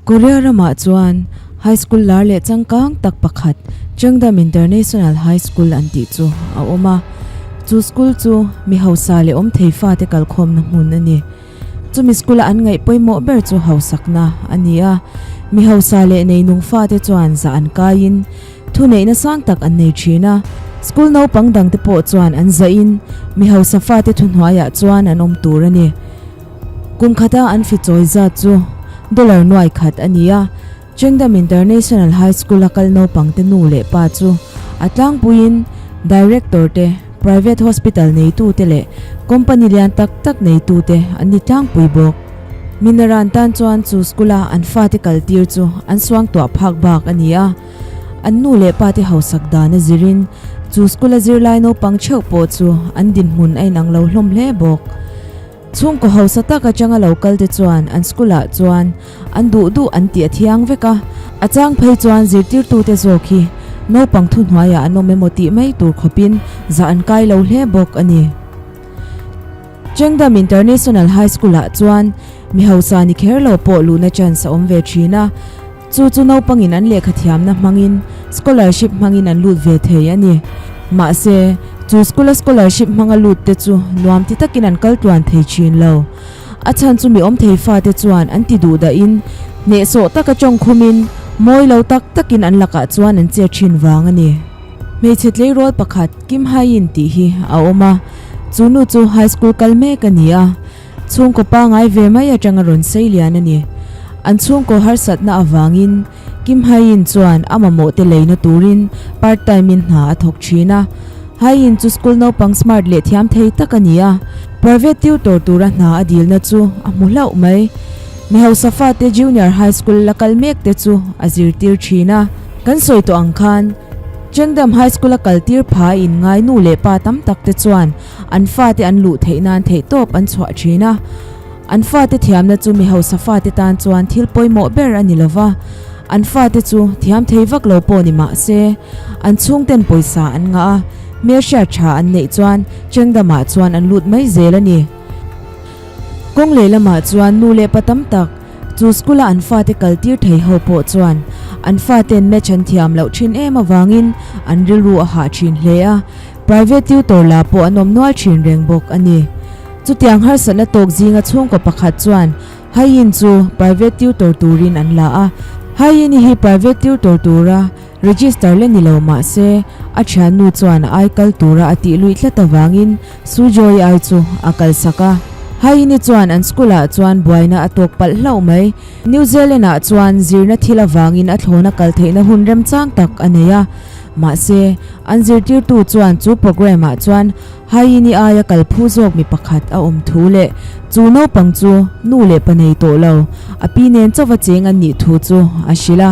Korea ramah chuan High School lar leh changkang tak pakhat Cheongdam International High School an tih chu a awm a. Chu school chu mi hausa leh awm thei fate kalkhawmna hmun a ni. Chumi school-a an ngaih pawimawh ber chu hausakna a ni a. Mi hausa leh neinung fate chuan zah an kaiin thuneihna sang tak an nei thin a. School naupang dangte pawh chuan an zahin mi hausa fate thuhnuaiah chuan an awm tur a ni. Kum khata an fi chawi zat chu dollar nuai khat a ni a. Chengdam International High School-a kal naupangte nu leh pa chu a tlangpuiin Director te, Private Hospital neitute leh Company lian tak tak neitute an ni tlangpui bawk. Minaran tan chuan chu school-a an fate kaltir chu an suangtuah phak bak a ni a, an nu leh pate hausak dan a zirin chu school-a zirlai naupang theuh pawh chu an dinhmun a inang lo hlawm hle bawk. Chhungkaw hausa tak atanga lo kal te chuan an school ah chuan an duh duh an tih a thiang vek a, a chang phei chuan zirtirtute zawk hi naupang thuhnuaiah an awm emaw tih mai tur khawpin zah an kai lo hle bawk a ni. Chengdam International High School ah chuan mi hausa ni kher lo pawh luhna chance a awm ve thin a, Chu chu naupangin an lehkha thiamna hmangin scholarship hmangin an lut ve thei a ni. Mahse, chu school-a scholarship hmanga lut te chu nuam ti takin an kal tluan thei thin lo. A chhan chu mi awm thei fate chuan an ti duh dahin hnehsawh taka tawng khumin mawi lo tak takin an lakah chuan an che thin vang a ni. Hmeichhe tleirawl pakhat Kim Hae-in tih hi a awm a, chu nu chu high school kal mek a ni a. Chhungkaw pangai ve mai atanga rawn sei lian a ni. An chhungkaw harsatna avangin Kim Hae-in chuan a mamawh te leina turin part time in hna a thawk thin a. Hae-in chu school naupang smart leh thiam thei tak a ni a, private tutor tura hna a dilna chu a hmu hlauh mai. Mi hausa fate junior high school la kal mek te chu a zirtir thin a. Kan sawi tawh ang khan Chengdam High School a kaltir pha in ngai nu leh pa tam tak te chuan An fate an luh theih nan theihtawp an chhuah thin a, an fate thiamna chu mi hausa fate tan chuan thil pawimawh ber a ni lo va, an fate chu thiam thei vak lo pawh ni mah se, an chhungten pawisa an ngah a, hmelhriat tha an neih chuan Chengdamah chuan an lut mai zel a ni. Kawng lehlamah chuan nu leh pa tam tak chu school-a an fate kaltir thei ho pawh chuan an faten match an thiam loh thin em avangin an rilru a hah thin hle a, Private tutor la pawh an awm nual thin reng bawk a ni. Chutiang harsatna tawk zinga chhungkaw pakhat chuan Hayin chu private tutor turin an la a. Hayini hi private tutor tura register la ni lo mah se a thiannu chuan a ai kal tura a tih luih tlat avangin Sujoy ai chu a kalsak a. Hayini chuan an school ah chuan buaina a tawk palh hlauh mai. New Zealand ah chuan zirna thil avangin a thlawna kal theihna hun remchang tak a nei a. Mahse, an zirtirtu chuan chu programme ah chuan Haini aia kal phu zawk mi pakhat a awm thu leh chu naupang chu nu leh pa nei tawh lo, a pi nen chauva cheng an nih thu chu a hrilh a.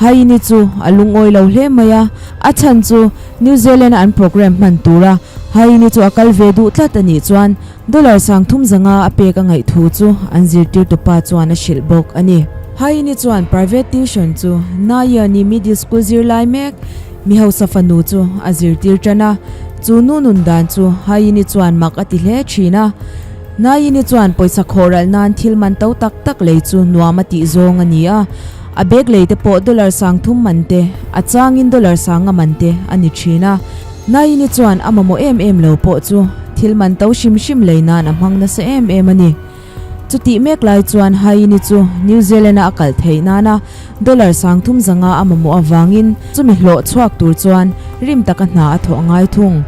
Haini chu a lungawi lo hle mai a, a chhan chu New Zealand a an programme hman tura Haini chu a kal ve duh tlat a nih chuan dollar 3500 a pek a ngaih thu chu an zirtirtupa chuan a hrilh bawk a ni. Haini chuan private tuition chu Nayani Middle School zirlai mek mi hausa fanu chu a zirtir tan a, chu nu nun dan chu Haini chuan mak a ti hle thin a. Nayini chuan pawisa khawh ralh nan thil man to tak tak lei chu nuam a tih zawng a ni a, a bag lei te pawh dollar 3000 man te, a changin dollar sanga man te a ni thin a. Nayini chuan a mamawh em em lo pawh chu thil man to hrim hrim lei nan a hmang nasa em em a ni. Chutih mek lai chuan Haini chu New Zealand-a a kal theih nana dollar 3500 a mamawh avangin chumi hlawh chhuak tur chuan rim taka hna a thawh a ngai thung.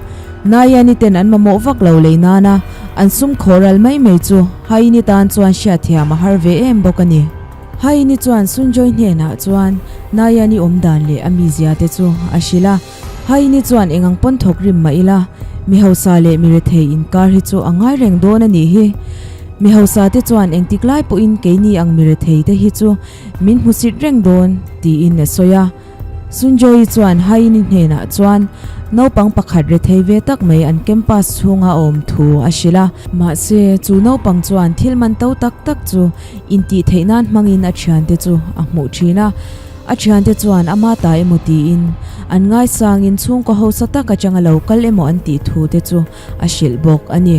Nayani ten an mamawh vak lo lei nana an sum khawh ral mai mai chu Haini tan chuan hriatthiam a har ve em bawk a ni. Haini chuan Sunjoy hnenah chuan Nayani awm dan leh a mizia te chu a hrilh a. Haini chuan engang pawn thawk rim mah ila, mi hausa leh mi rethei inkar hi chu a ngai reng dawn a nih hi. Mi hausa te chuan engtik lai pawhin keini ang mi rethei te hi chu min hmusit reng dawn, tiin a sawi a. Sunjoyi chuan Haini hnenah chuan naupang pakhat rethei ve tak mai an campus chhunga a awm thu a hrilh a. Mahse, chu naupang chuan thil man to tak tak chu intih theih nan hmangin a thiante chu a hmuh thin a. A thiante chuan ama ta emaw tiin an ngaisangin chhungkaw hausa tak atanga lo kal emaw an tih thu te chu a hrilh bawk a ni.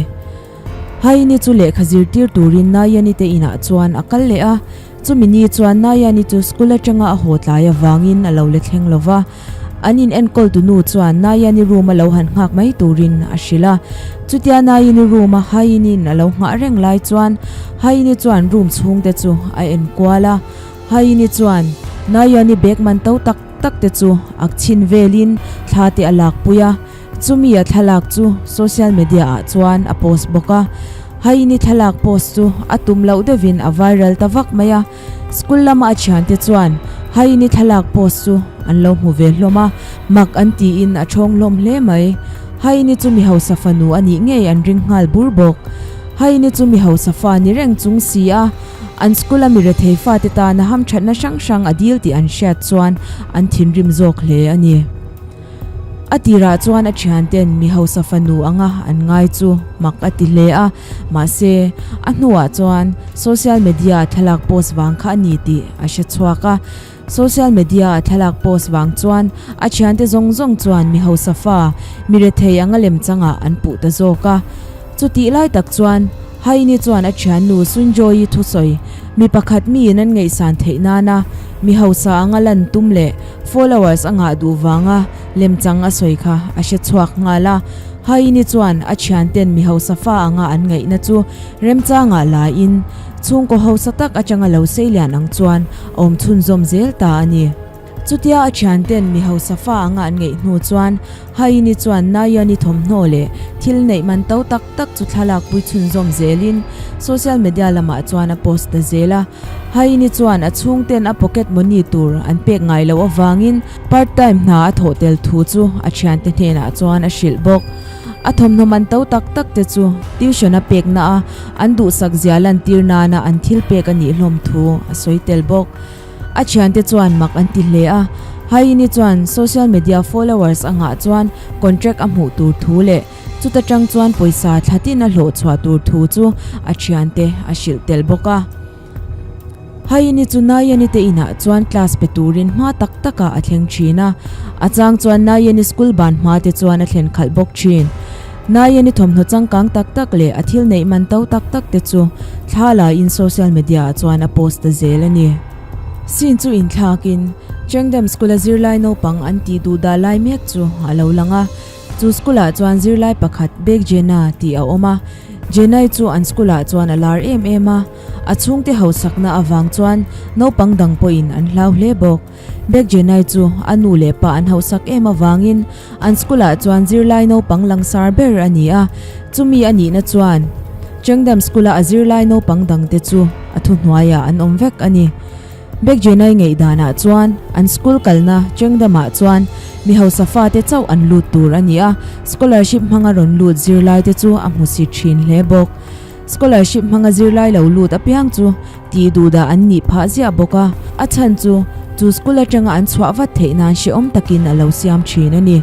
Haini chu lehkha zirtir turin Nayani te inah chuan a kal leh a. Chumi ni chuan Nayani chu school atanga a haw tlai avangin a lo la thleng lo va. An in enkawltu nu chuan Nayani room a lo han nghak mai turin a hrilh a. Chutia Nayani room a Haini'n a lo nghah reng lai chuan Haini chuan room chhungte chu a en kual a. Haini chuan Nayani bag man to tak tak te chu ak chhin velin thla te a lakpui a. Chumi a thlalak chu social media ah chuan a post bawk a. Haini thlalak post chu a tum loh deuhin a viral ta vak mai a. School lama a thiante chuan Haini thlalak post chu an lo hmu ve hlawm a, mak an tiin a thawng hlawm hle mai. Haini chu mi hausa fanu a nih ngei an ring nghal bur bawk. Haini chu mi hausa fa ni reng chung si a, an school a mi rethei fate tana hamthatna hrang hrang a dil tih an hriat chuan an thinrim zawk hle a ni. A tirah chuan a thianten mi hausa fanu anga an ngai chu mak a ti hle a, mahse, a hnuah chuan social media-a thlalak post vang kha a ni tih a hre chhuak a. Social media-a thlalak post vang chuan a thiante zawng zawng chuan mi hausa fa, mi rethei anga lemchangah an puh ta zawk a. Chutih lai tak chuan Haini chuan a thiannu Sunjoyi thusawi mi pakhat miin an ngaihsan theih nana mi hausa anga lan tum leh followers a ngah duh vanga lemchang a sawi kha a hre chhuak nghal a. Haini chuan a thianten mi hausa fa anga an ngaihna chu remchangah laiin chhungkaw hausa tak atanga lo seilian ang chuan a awm chhunzawm zel ta a ni. Chutia a thianten mi hausa fa anga an ngeih hnu chuan Haini chuan Nayani thawmhnaw leh thil neih man to tak tak chu thlalak pui chhunzawm zelin social media lamah chuan a post ta zel a. Haini chuan a chhungten a pocket money tur an pek ngai loh avangin part time hna a thawh tel thu chu a thiante hnenah chuan a hrilh bawk. A thawmhnaw man to tak tak te chu tuition a pekna a an duhsak zia lantir nana an thil pek a nih hlawm thu a sawi tel bawk. A thiante chuan mak an ti hle a, Haini chuan social media followers a ngah chuan contract a hmuh tur thu leh chuta tang chuan pawisa thla tin a hlawh chhuah tur thu chu a thiante a hrilh tel bawk a. Haini chu Nayani te inah chuan class pe turin hma tak takah a thleng thin a, a chang chuan Nayani school ban hma te chuan a thlen khalh bawk thin. Nayani thawmhnaw changkang tak tak leh a thil neih man to tak tak te chu thla la in social media ah chuan a post ta zel a ni. Scene chu inthlak in Chengdam school a zirlai naupang an tih duh dah lai mek chu a lo lang a, chu school ah chuan zirlai pakhat Bek Jena tih a awm a, Jenai chu an school ah chuan a lar em em a, a chhungte hausakna avang chuan naupang dang pawhin an hlau hle bawk. Bek Jenai chu a nu leh pa an hausak em avangin an school ah chuan zirlai naupang langsar ber a ni a, chumi a nihna chuan Chengdam school a a zirlai naupang dangte chu a thuhnuaiah an awm vek a ni. Bek Jenai ngaihdanah chuan an school kalna Chengdam ah chuan mi hausa fate chauh an lut tur a ni a, scholarship hmanga rawn lut zirlai te chu a hmusit thin hle bawk. Scholarship hmanga zirlai lo lut apiang chu Tih duhdah an nih phah ziah bawk a, a chhan chu chu school atanga an chhuah vat theih nan hrehawm takin a lo siam thin a ni.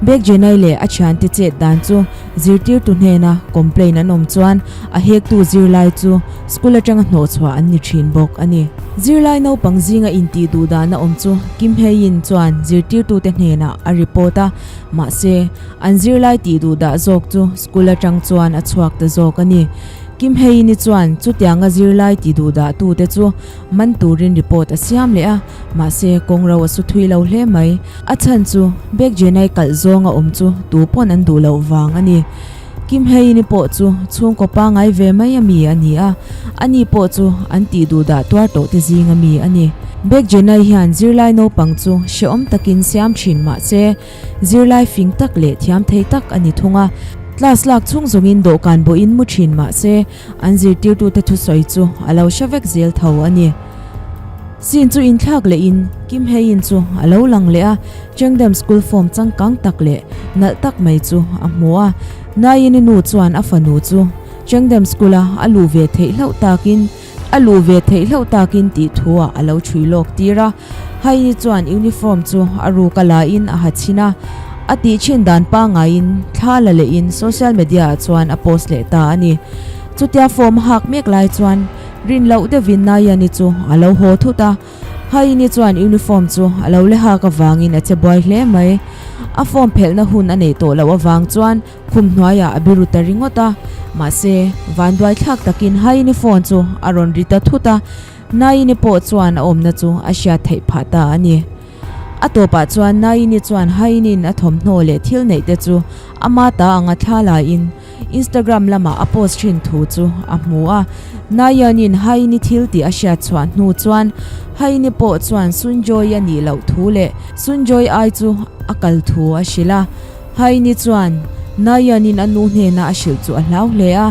Bek Jenai leh a thiante chet dan chu zirtirtu hnena complain an awm chuan a hektu zirlai chu school atanga hnawhchhuah an ni thin bawk a ni. Zirlai naupang zinga intih duhdahna awm chu Kim Hye-in chuan zirtirtute hnenah a report a, mahse an zirlai tih duhdah zawk chu school atang chuan a chhuak ta zawk a ni. Kim Heini chuan chutianga zirlai ti duhdah tute chu man turin report a siam leh a, mahse kawng ro a su thui lo hle mai. A chhan chu Baek Jenai kalh zawnga awm chu tu pawn an duh loh vang a ni. Kim Heini pawh chu chhungkaw pangai ve mai a mi a ni a, ani pawh chu an tih duhdah tuar tawh te zinga mi a ni. Baek Jenai hian zirlai naupang chu hrehawm takin siam thin mahse, Zirlai fing tak leh thiam thei tak a ni thung a, class lak chhung zawngin dawhkan bawhin mu thin mah se an zirtirtute thusawi chu a lo hre vek zel tho a ni. Scene chu inthlak lehin Kim Hae-in chu a lo lang leh a, Chengdam school form changkang tak leh nalh tak mai chu a hmu a, Nayini nu chuan a fanu chu Chengdam school-a a luh ve theih hlauh takin A luh ve theih hlauh takin tih thuah a lo chhui lawk tir a, Haini chuan uniform chu a ruk a lain a ha chhin a, a tih chhin dan pangaiin thla la lehin social media ah chuan a post leh ta a ni. Chutia form a hak mek lai chuan rin loh deuhin Nayani chu a lo haw thut a, Haini chuan uniform chu a lo le hak avangin a che buai hle mai. A form phelhna hun a neih tawh loh avang chuan Khum hnuaiah a biru ta ringawt a, mahse, vanduai thlak takin Haini phone chu a rawn ri ta thut a. Nayini pawh chuan a awmna chu a hriat theih phah ta a ni. A tawpah chuan Nayini chuan Hainin a thawmhnaw leh thil neih te chu ama ta anga thla laiin Instagram lamah a post thin thu chu a hmu a. Nayanin Haini thil tih a hriat chhuah hnu chuan Haini pawh chuan Sunjoy a nih loh thu leh Sunjoy ai chu a kal thu a hrilh a. Haini chuan Nayanin a nu hnena a hrilh chu a hlau hle a,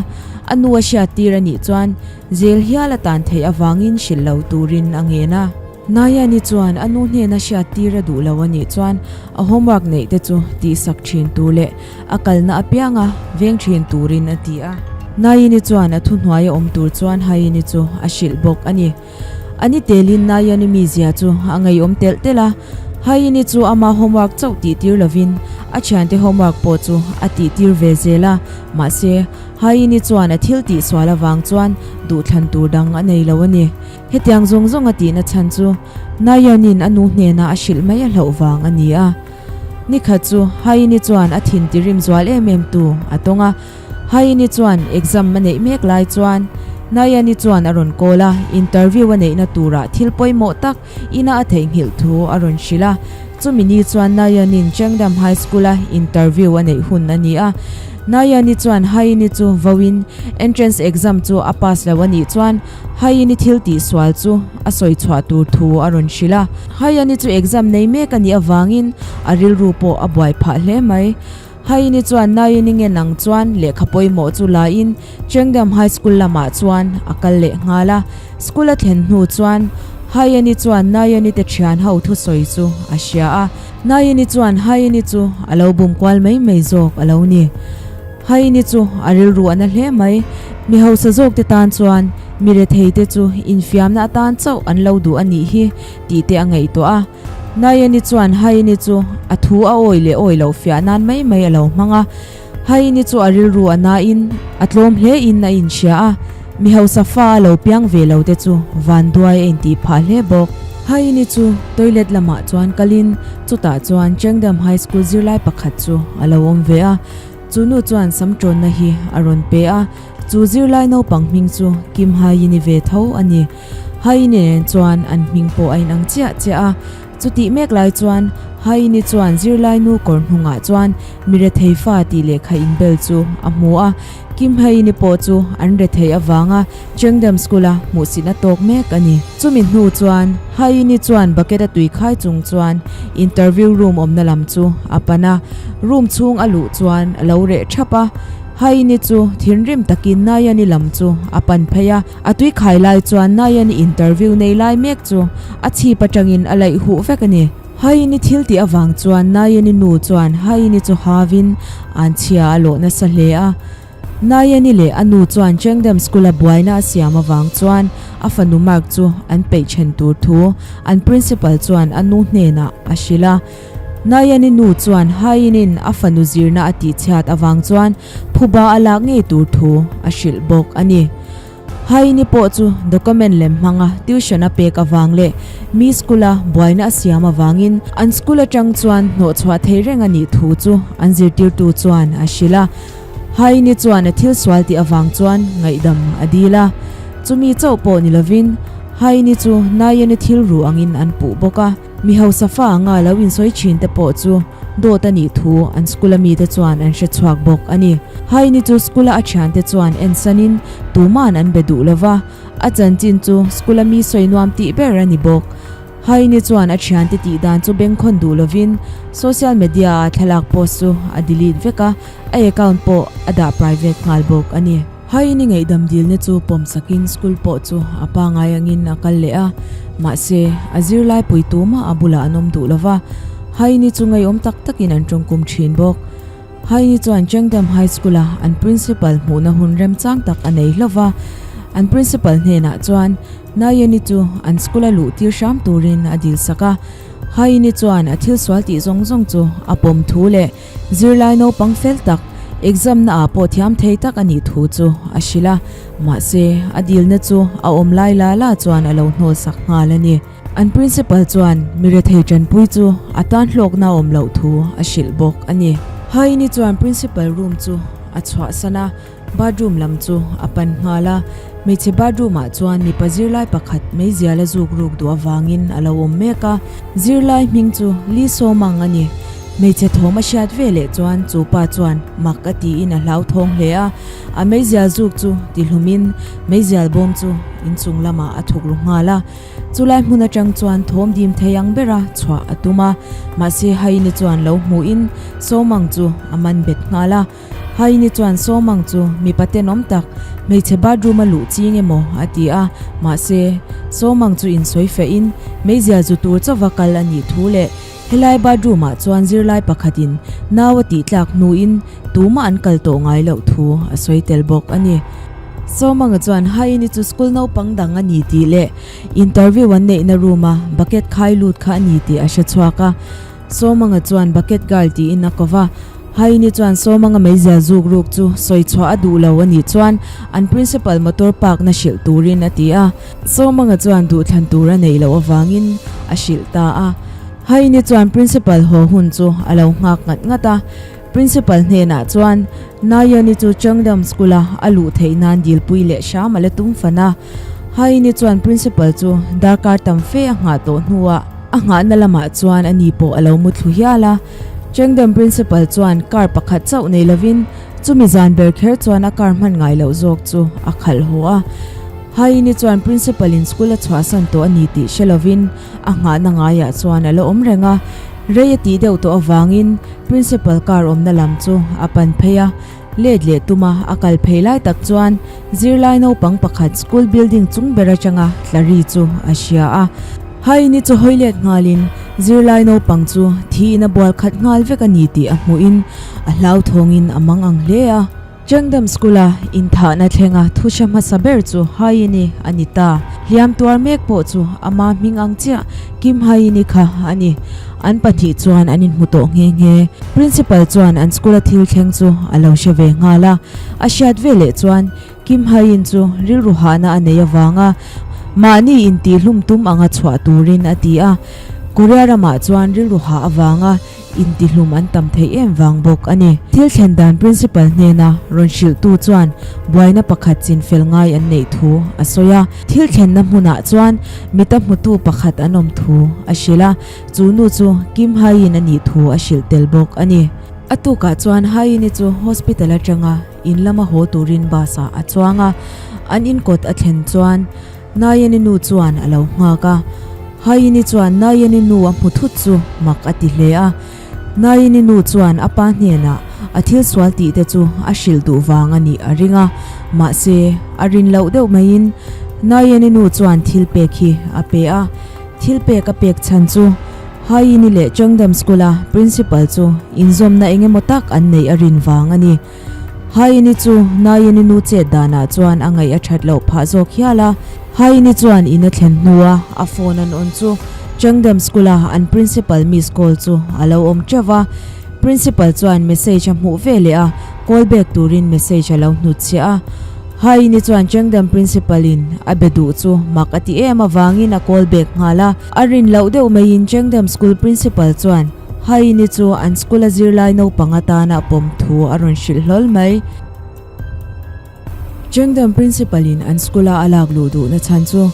a nu a hriat tir a nih chuan jail hial a tan theih avangin hrilh lo turin a ngen a. Nayani chuan a nu hnena hriat tir a duh lo a nih chuan a homework neih te chu tihsak thin tur leh a kalna apianga veng thin turin a ti a. Nayani chuan a thuhnuai a awm tur chuan Hayini chu a hrilh bawk a ni. A ni telin Nayani mizia chu a ngeiawm telh telh a, Hayini chu ama homework chauh tih tir lovin a thiante homework pawh chu a tih tir ve zel a, mahse Hayini chuan a thil tih sual avang chuan duhthlan tur dang a nei lo a ni. Hetiang zawng zawng a tihna chhan chu Nayanin a nu hnena a hrilh mai a hlauh vang a ni a. Nikhat chu Haini chuan a thin tirim zual em em tu a tawng a. Haini chuan exam a neih mek lai chuan Nayani chuan a rawn call a, interview a neihna turah thil pawimawh tak ina a theihnghilh thu a rawn hrilh a. Chumi ni chuan Nayanin Chengdam High School-a interview a neih hun a ni a. Nayani chuan Haini chu vauin entrance exam chu a pass lo a nih chuan Hayini thil tih sual chu a sawi chhuah tur thu a rawn hrilh a. Hayani chu exam nei mek a nih avangin a rilru pawh a buai phah hle mai. Hayini chuan Nayini nge nang chuan lehkha pawimawh chu laiin Chengdam High School lamah chuan a kal leh nghal a. School a thlen hnu chuan Hayani chuan Nayani te thian ho thusawi chu a hria a. Nayani chuan Hayini chu a lo bum kual mai mai zawk a lo ni. Haini chu a rilru a na hle mai. Mi hausa zawk te tan chuan mi rethei te chu infiamna atan chauh an lo duh a nih hi tih te a ngaihtuah a. Nayani chuan Haini chu a thu a awi leh awi loh fiah nan mai mai a lo hmang a. Haini chu a rilru a nain a tlawm hle in a inhria a. Mi hausa fa a lo piang ve lo te chu vanduai a intih phah hle bawk. Haini chu toilet lamah chuan kalin chutah chuan Chengdam High School zirlai pakhat chu a lo awm ve a. Chu nu chuan sam tawnna hi a rawn pe a, chu zirlai naupang hming chu Kim Hae-in-i ve tho a ni. Hae-in-i nen chuan an hming pawh a inang chiah chiah a, chutih mek lai chuan Hae-in-i chuan zirlai nu kawr hnungah chuan mi rethei fa tih lehkha inbel chu a hmu a, Kim Hae-in-i pawh chu an rethei avanga Cheongdam School-a hmuhsitna tawk mek a ni. Chumi hnu chuan Hae-in-i chuan bucket a tui khai chung chuan interview room awmna lam chu a pan a, room chhung a luh chuan a lo reh thap a. Hae-in-i chu thinrim takin Nayani lam chu a pan phei a, a tui khai lai chuan Nayani interview nei lai mek chu a chhip atangin a laih huh vek a ni. Hae-in-i thil tih avang chuan Nayani nu chuan Hae-in-i chu havin anchhia a lawh nasa hle a. Nayani leh a nu chuan Chengdam School-a buaina a siam avang chuan a fanu mark chu an peih then tur thu an principal chuan a nu hnenah a hrilh a. Nayani nu chuan Hainin a fanu zirna a tihchhiat avang chuan phuba a lak ngei tur thu a hrilh bawk a ni. Haini pawh chu document lem hmanga tuition a pek avang leh mi school-a buaina a siam avangin an school atang chuan hnawhchhuah thei reng a nih thu chu an zirtirtu chuan a hrilh a. Haini chuan a thil sual tih avang chuan ngaihdam a dil a, chumi chauh pawh ni lovin Haini chu Nayani thil ru angin an puh bawk a. Mi hausa fa anga lo insawi thin te pawh chu dawt a nih thu an school-a mite chuan an hre chhuak bawk a ni. Haini chu school-a a thiante chuan ensanin tuman an be duh lova, a chanchin chu school-a mi sawi nuam tih ber a ni bawk. Haini chuan a thiante tih dan chu bengkhawn duh lovin social media-a thlalak post chu a delete vek a, a account pawh a dah private nghal bawk a ni. Haini ngaihdam dilna chu pawm sakin school pawh chu a pangai angin a kal leh a, mahse a zirlai pui tumah a bulah an awm duh lova, Haini chu ngaiawm tak takin an tawngkum thin bawk. Haini chuan Chengdam High School-a an principal hmuhna hun remchang tak a nei hlauh va, an principal hnenah chuan Nayani chu an school-a luh tir hram turin a dil sak a. Haini chuan a thil sual tih zawng zawng chu a pawm thu leh zirlai naupang fel tak, exam naah pawh thiam thei tak a nih thu chu a hrilh a, mahse a dilna chu a awm lai la la chuan a lo hnawl sak nghal a ni. An principal chuan mi rethei tanpui chu a tan hlawkna a awm loh thu a hrilh bawk a ni. Haini chuan principal room chu a chhuahsan a, bathroom lam chu a pan nghal a. Hmeichhe bathroom ah chuan mipa zirlai pakhat meizial a zuk ruk duh avangin a lo awm mek a, zirlai hming chu Lee Sawmang a ni. Hmeichhe thawm a hriat ve leh chuan chu pa chuan mak a tiin a hlauthawng hle a, a meizial zuk chu tihlumin meizial bawm chu inchung lamah a thuk ru nghal a. Chulai hmun atang chuan thawm dim thei ang bera chhuah a tum a, mahse Haini chuan lo hmuhin Sawmang chu a man bet nghal a. Haini chuan Sawmang chu mipa tenawm tak, hmeichhe bathroom a luh ching emaw a ti a, mahse Sawmang chu insawi fehin meizial zu tur chauva kal a nih thu leh helai bathroom ah chuan zirlai pakhatin nau a tih tlak hnuin tumah an kal tawh ngai loh thu a sawi tel bawk a ni. Sawmanga chuan Haini chu school naupang dang a ni tih leh interview an neihna room a bucket khai lut kha a ni tih a hre chhuak a. Sawmanga chuan bucket girl tiin a ko va. Haini chuan Sawmanga meizial zuk ruk chu sawi chhuah a duh lo a nih chuan an principal motor park na hrilh turin a ti a. Sawmanga chuan duhthlan tur a neih loh avangin a hrilh ta a. Haini chuan principal haw hun chu a lo nghak ngat ngat a. Principal hnenah chuan Nayani chu Changdam School-a a luh theih nan dilpui leh hram a la tum fan a. Haini chuan Principal chu darkar tam fe a nghah tawh hnuah a nghahna lamah chuan ani pawh a lo mu thlu hial a. Changdam Principal chuan car pakhat chauh nei lovin chumi zan ber kher chuan a car hman ngai loh zawk chu a khalh haw a. Haini chuan Principal-in school a chhuahsan tawh a ni tih hre lovin a nghahna ngaiah chuan a la awm reng a. Rei a tih deuh tawh avangin Principal car awmna lam chu a pan phei a, let leh tuma a kal phei lai tak chuan zirlai naupang pakhat school building chung ber atanga tla ri chu a hria a. Haini chu hawi let nghalin zirlai naupang chu thiin a bual khat nghal vek a ni tih a hmuhin a hlauthawngin a mang ang hle a. Chengdam School-a inthahna thlenga thu hre hmasa ber chu Haini a ni ta. Hliam tuar mek pawh chu ama hming ang chiah Kim Haini kha a ni. An pahnih chuan an inhmu tawh nghe nghe. Principal chuan an school-a thil thleng chu a lo hre ve nghal a. A hriat ve leh chuan Kim Hain chu rilru hahna a nei avanga mahni intihhlum tum anga chhuah turin a ti a. Korea ramah chuan rilru hah avanga Intihlum an tam theih em vang bawk a ni. Thil thlen dan Principal hnena rawn hrilhtu chuan buaina pakhat chin fel ngai an neih thu a sawi a. Thil thlenna hmunah chuan mita hmutu pakhat an awm thu a hrilh a, chu nu chu Kim Hae-in a nih thu a hrilh tel bawk a ni. A tukah chuan Hae-in-i chu hospital atanga in lama haw turin bus ah a chuang a, an inkawt a thlen chuan Nayani nu chuan a lo nghak a. Haini chuan Nayani nu a hmu thut chu mak a ti hle a. Nayani nu chuan a pa hnenah a thil sual tih te chu a hrilh duh vang a nih a ring a. Mahse, a rin loh deuh maiin Nayani nu chuan thil pek hi a pe a. Thil pek a pek chhan chu Haini leh Changdam School-a Principal chu inzawmna eng emaw tak an neih a rin vang a ni. Haini chu Nayani nu chet danah chuan a ngaih a that loh phah zawk hial a. Haini chuan in a thlen hnua a phone an on chu Changdam School-a an principal miss call chu a lo awm teuh va. Principal chuan message a hmuh ve leh a, call back turin message a lo hnutchhiah a. Haini chuan Changdam principal-in a be duh chu mak a ti em avangin a call back nghal a. A rin loh deuh maiin Changdam School principal chuan Haini chu an school a zirlai naupang atana pawm thu a rawn hrilh hlawl mai. Chengdam principal in an school a a lak luh duhna chhan chu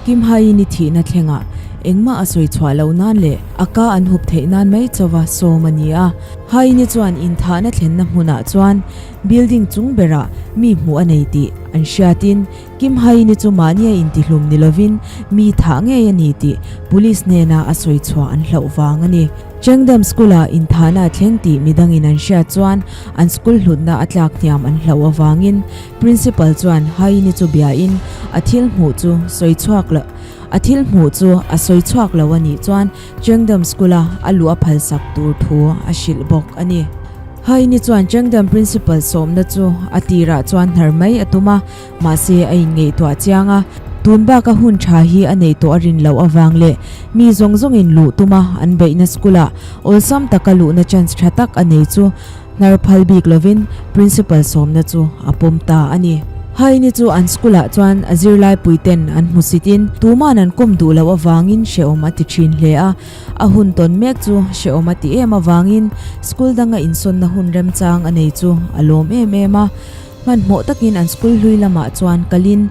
Kim Haini thihna thlengah engmah a sawi chhuah loh nan leh a ka an hup theih nan mai chauva sawm a ni a. Haini chuan inthahna thlenna hmunah chuan building chung berah mi hmuh a nei tih an hriatin Kim Haini chu mahnia intihlum ni lovin mi thah ngei a ni tih police hnena a sawi chhuah an hlauh vang a ni. Chengdam School-ah inthahna a thleng tih midangin an hriat chuan an school hlutna a tlak hniam an hlauh avangin Principal chuan Haini chu biain a thil hmuh chu sawi chhuak lo a thil hmuh chu a sawi chhuak lo a nih chuan Chengdam School-a a luh a phalsak tur thu a hrilh bawk a ni. Haini chuan Chengdam Principal sawmna chu a tirah chuan hnar mai a tum a, Mahse, a inngeihtuah chiang a, tun baka hun tha hi a neih tawh a rin loh avang leh mi zawng zawngin luh tuma an beihna school-ah awlsam taka luhna chance tha tak a nei chu hnar phal bik lovin principal sawmna chu a pawm ta a ni. Haini chu an school-ah chuan a zirlai puiten an hmusitin tuman an kawm duh loh avangin hrehawm a ti thin hle a, a hun tawn mek chu hrehawm a ti em avangin school danga insawnna hun remchang a nei chu a lawm em em a. Hmanhmawh takin an school hlui lamah chuan kalin.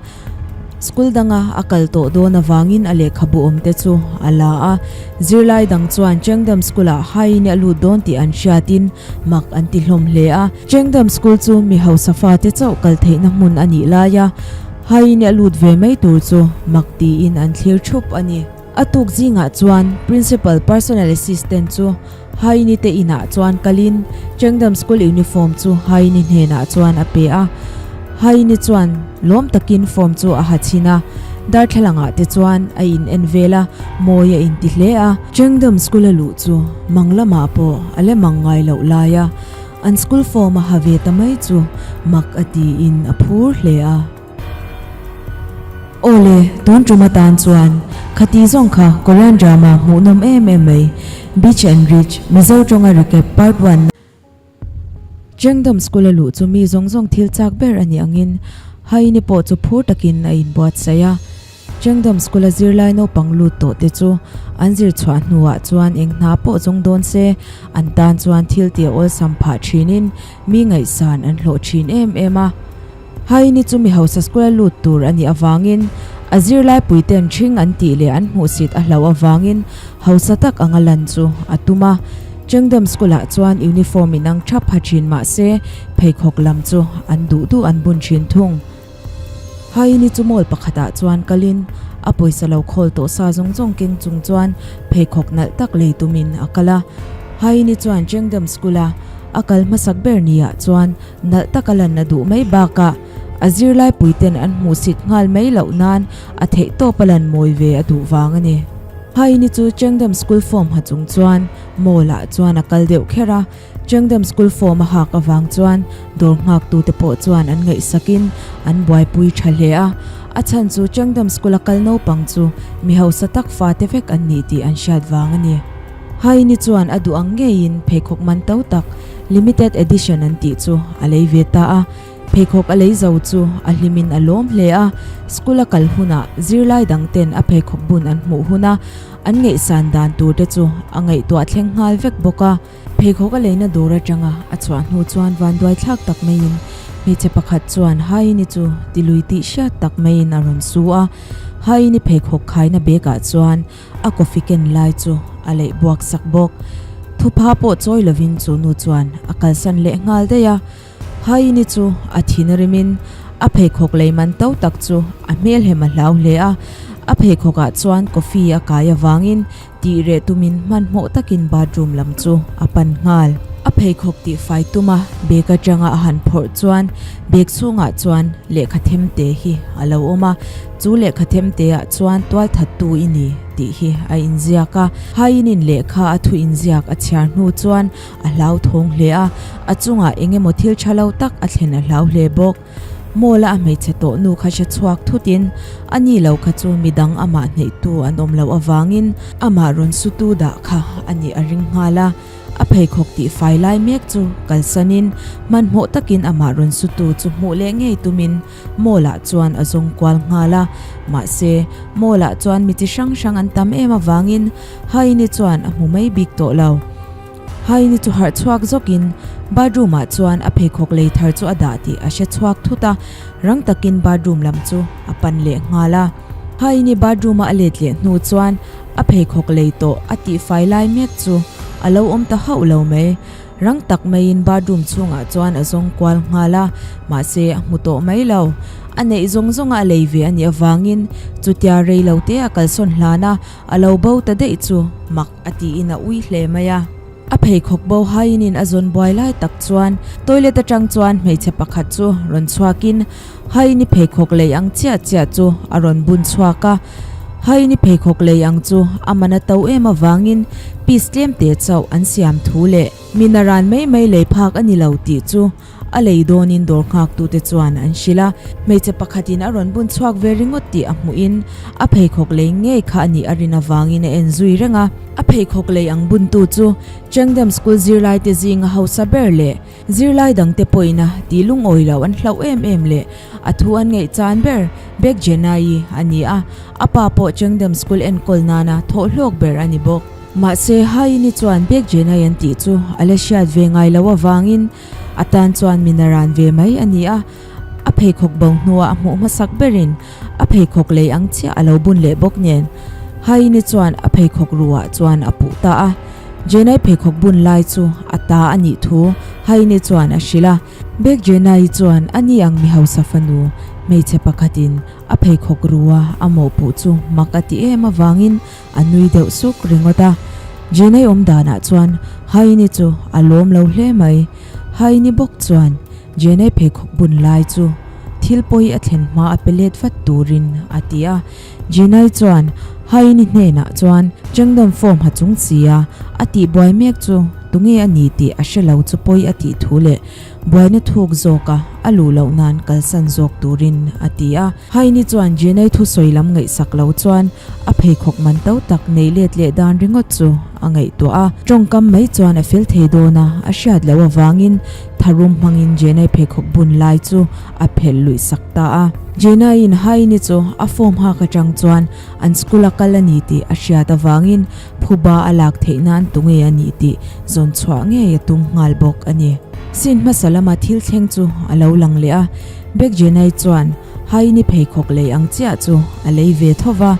School danga a kal tawh dawn avangin a lehkhabu awmte chu a la a. Zirlai dang chuan Chengdam School-ah Haini a lut dawn tih an hriatin mak an ti hlawm hle a. Chengdam School chu mi hausa fate chauh kal theihna hmun a nih laia Haini a lut ve mai tur chu mak tiin an thlir thup a ni. A tuk zingah chuan Principal Personal Assistant chu Haini te inah chuan kalin Chengdam School uniform chu Haini hnenah chuan a pe a. Haini chuan lawm takin form chu a ha chhin a, darthlalangah te chuan a in en vel a, mawi a inti hle a. Chengdam School a luh chu mang lamah pawh a le mang ngai loh lai a, an school form a ha ve ta mai chu mak a tiin a phur hle a. Awle, tun tum atan chuan khati zawng kha Korean drama hmuhnawm em em mai, Beach and Rich, Mizo tawnga recap part one. Chengdam school a luh chu mi zawng zawng thil chak ber a nih angin Haini pawh chu phur takin a inbuatsaih a. Chengdam school a zirlai naupang lut tawh te chu an zir chhuah hnuah chuan eng hna pawh zawng dawn se an tan chuan thil tih a awlsam phah thinin mi ngaihsan an hlawh thin em em a. Haini chu mi hausa school a lut tur a nih avangin a zirlai puiten ṭhing an tih leh an hmuhsit a hlauh avangin hausa tak anga lan chu a tum a. Chengdam school ah chuan uniform in ang ṭhap pha ṭhin mah se pheikhawk lam chu an duh duh an bun ṭhin thung. Haini chu mall pakhatah chuan kalin a pawisa lo khawl tawh sa zawng zawng keng chung chuan pheikhawk nalh tak lei tumin a kal a. Haini chuan Chengdam school a a kal hmasak ber niah chuan Nalh taka lan a duh mai bakah a zirlai puiten an hmuhsit nghal mai loh nan a theihtawp a lan mawi ve a duh vang a ni. Haini chu Chengdam School form ha chung chuan mall ah chuan a kal deuh kher a, Chengdam School form a hak avang chuan dawr nghaktute pawh chuan an ngaihsakin an buaipui tha hle a, a chhan chu Chengdam School a kal naupang chu mi hausa tak fate vek an ni tih an hriat vang a ni. Haini chuan a duh ang ngeiin pheikhawk man to tak, limited edition an tih chu a lei ve ta a. Pheikhawk a lei zo chu a hlimin a lawm hle a, school a kal hunah zirlai dang ten a pheikhawk bun an hmuh huna an ngaihsan dan tur te chu a ngaihtuah thleng nghal vek bawk a. Pheikhawk a leina dawr atanga a chhuah hnu chuan vanduai thlak tak maiin hmeichhe pakhat chuan Haini chu tilui tih hriat tak maiin a rawn su a. Haini pheikhawk khaina bag ah chuan A coffee ken lai chu a leih buak sak bawk. Thupha pawh chawi lovin chu nu chuan a kalsan leh nghal daih a. Haini chu a thin rimin a pheikhawk lei man to tak chu a hmelhem a hlau hle a. A pheikhawkah chuan coffee a kai avangin tih reh tumin hmanhmawh takin bathroom lam chu a pan nghal. A pheikhawk tih fai tuma bag atanga a han phawrh chuan bag chhungah chuan lehkha themte hi a lo awm a. Chu lehkha themteah chuan tualthattu i ni tih hi a inziak a. Hainin lehkha a thu inziak a chhiar hnu chuan a hlauthawng hle a, a chungah eng emaw thil tha lo tak a thlen a hlau hle bawk. Mall-a a hmeichhe tawh nu kha hre chhuak thutin a ni lo kha chu midang amah hneihtu an awm loh avangin amah rawn sutu dah kha a nih a ring nghal a. A pheikhawk tih fai lai mek chu kalsanin hmanhmawh takin amah rawn sutu chu hmuh leh ngei tumin Mall ah chuan a zawng kual nghal a, mahse mall ah chuan mi chi hrang hrang an tam em avangin Haini chuan a hmu mai bik tawh lo. Haini chu harh chhuak zawkin bathroom ah chuan a pheikhawk lei thar chu a dah tih a hre chhuak thut a, rang takin bathroom lam chu a pan leh nghal a. Haini bathroom a a let leh hnu chuan a pheikhawk lei tawh a tihfai lai mek chu a lo awm ta hauh lo mai. Rang tak maiin bathroom chhungah chuan a zawng kual nghal a, mahse a hmu tawh mai lo. A neih zawng zawnga a lei ve a nih avangin chutia rei lo te a kalsawn hlan a, a lo bo ta daih chu mak a tiin a ui hle mai a. A pheikhawk bo hainin a zawn buai lai tak chuan toilet atang chuan hmeichhe pakhat chu rawn chhuakin Haini pheikhawk lei ang chiah chiah chu a rawn bun chhuak a. Haini pheikhawk lei ang chu a man a to em avangin piece tlem te chauh an siam thu leh mi naran mai mai lei phak a ni lo tih chu a lei dawnin dawr nghaktute chuan an hrilh a. Hmeichhe pakhatin a rawn bun chhuak ve ringawt tih a hmuhin a pheikhawk lei ngei kha a nih a rin avangin a en zui reng a. A pheikhawk lei ang buntu chu Chengdam School zirlaite zinga hausa ber leh Zirlai dangte pawhin a tih lungawi loh an hlauh em em leh a thu an ngaih chan ber Bek Jenai a ni a, a pa pawh Chengdam School enkawl nana thawh hlawk ber a ni bawk. Mahse, Haini chuan Bek Jenai an tih chu a la hriat ve ngai loh avangin a tan chuan min a ran ve mai a ni a. A pheikhawk bo hnua a hmuh hmasak berin a pheikhawk lei ang chiah a lo bun leh bawk nen Haini chuan a pheikhawk ruah chuan a puh ta a. Jenai pheikhawk bun lai chu a ta a nih thu Haini chuan a hrilh a. Bek Jenai chuan a ni ang mi hausa fanu hmeichhe pakhatin a pheikhawk rua a mawhpuh chu mak a ti em avangin a nui deuh suk ringawt a. Jenai awm danah chuan Haini chu a lawm lo hle mai. Haini bawk chuan Jenai pheikhawk bun lai chu thil pawi a thlen hma a pe let vat turin a ti a. Jenai chuan Haini hnenah chuan Chengdam form ha chung si a, a tihbuai mek chu tunge a ni tih a hre lo chu pawi a tih thu leh buaina thuk zawka a luh loh nan kalsan zawk turin a ti a. Haini chuan Jenai thusawi lam ngaihsak lo chuan a pheikhawk man to tak nei let leh dan ringawt chu a ngaihtuah a. Tawngkam mai chuan a fel thei dawn a, a hriat loh avangin tharum hmangin Jenai pheikhawk bun lai chu a phelh luih sak ta a. Jenaiin Haini chu a form hak atang chuan an school a kal a ni tih a hriat avangin phuba a lak theih nan tunge a nih tih zawn chhuah ngei a tum nghal bawk a ni. Scene hmasa lama thil thleng chu a lo lang leh a, Bek Jenai chuan Haini pheikhawk lei ang chiah chu a lei ve tho va,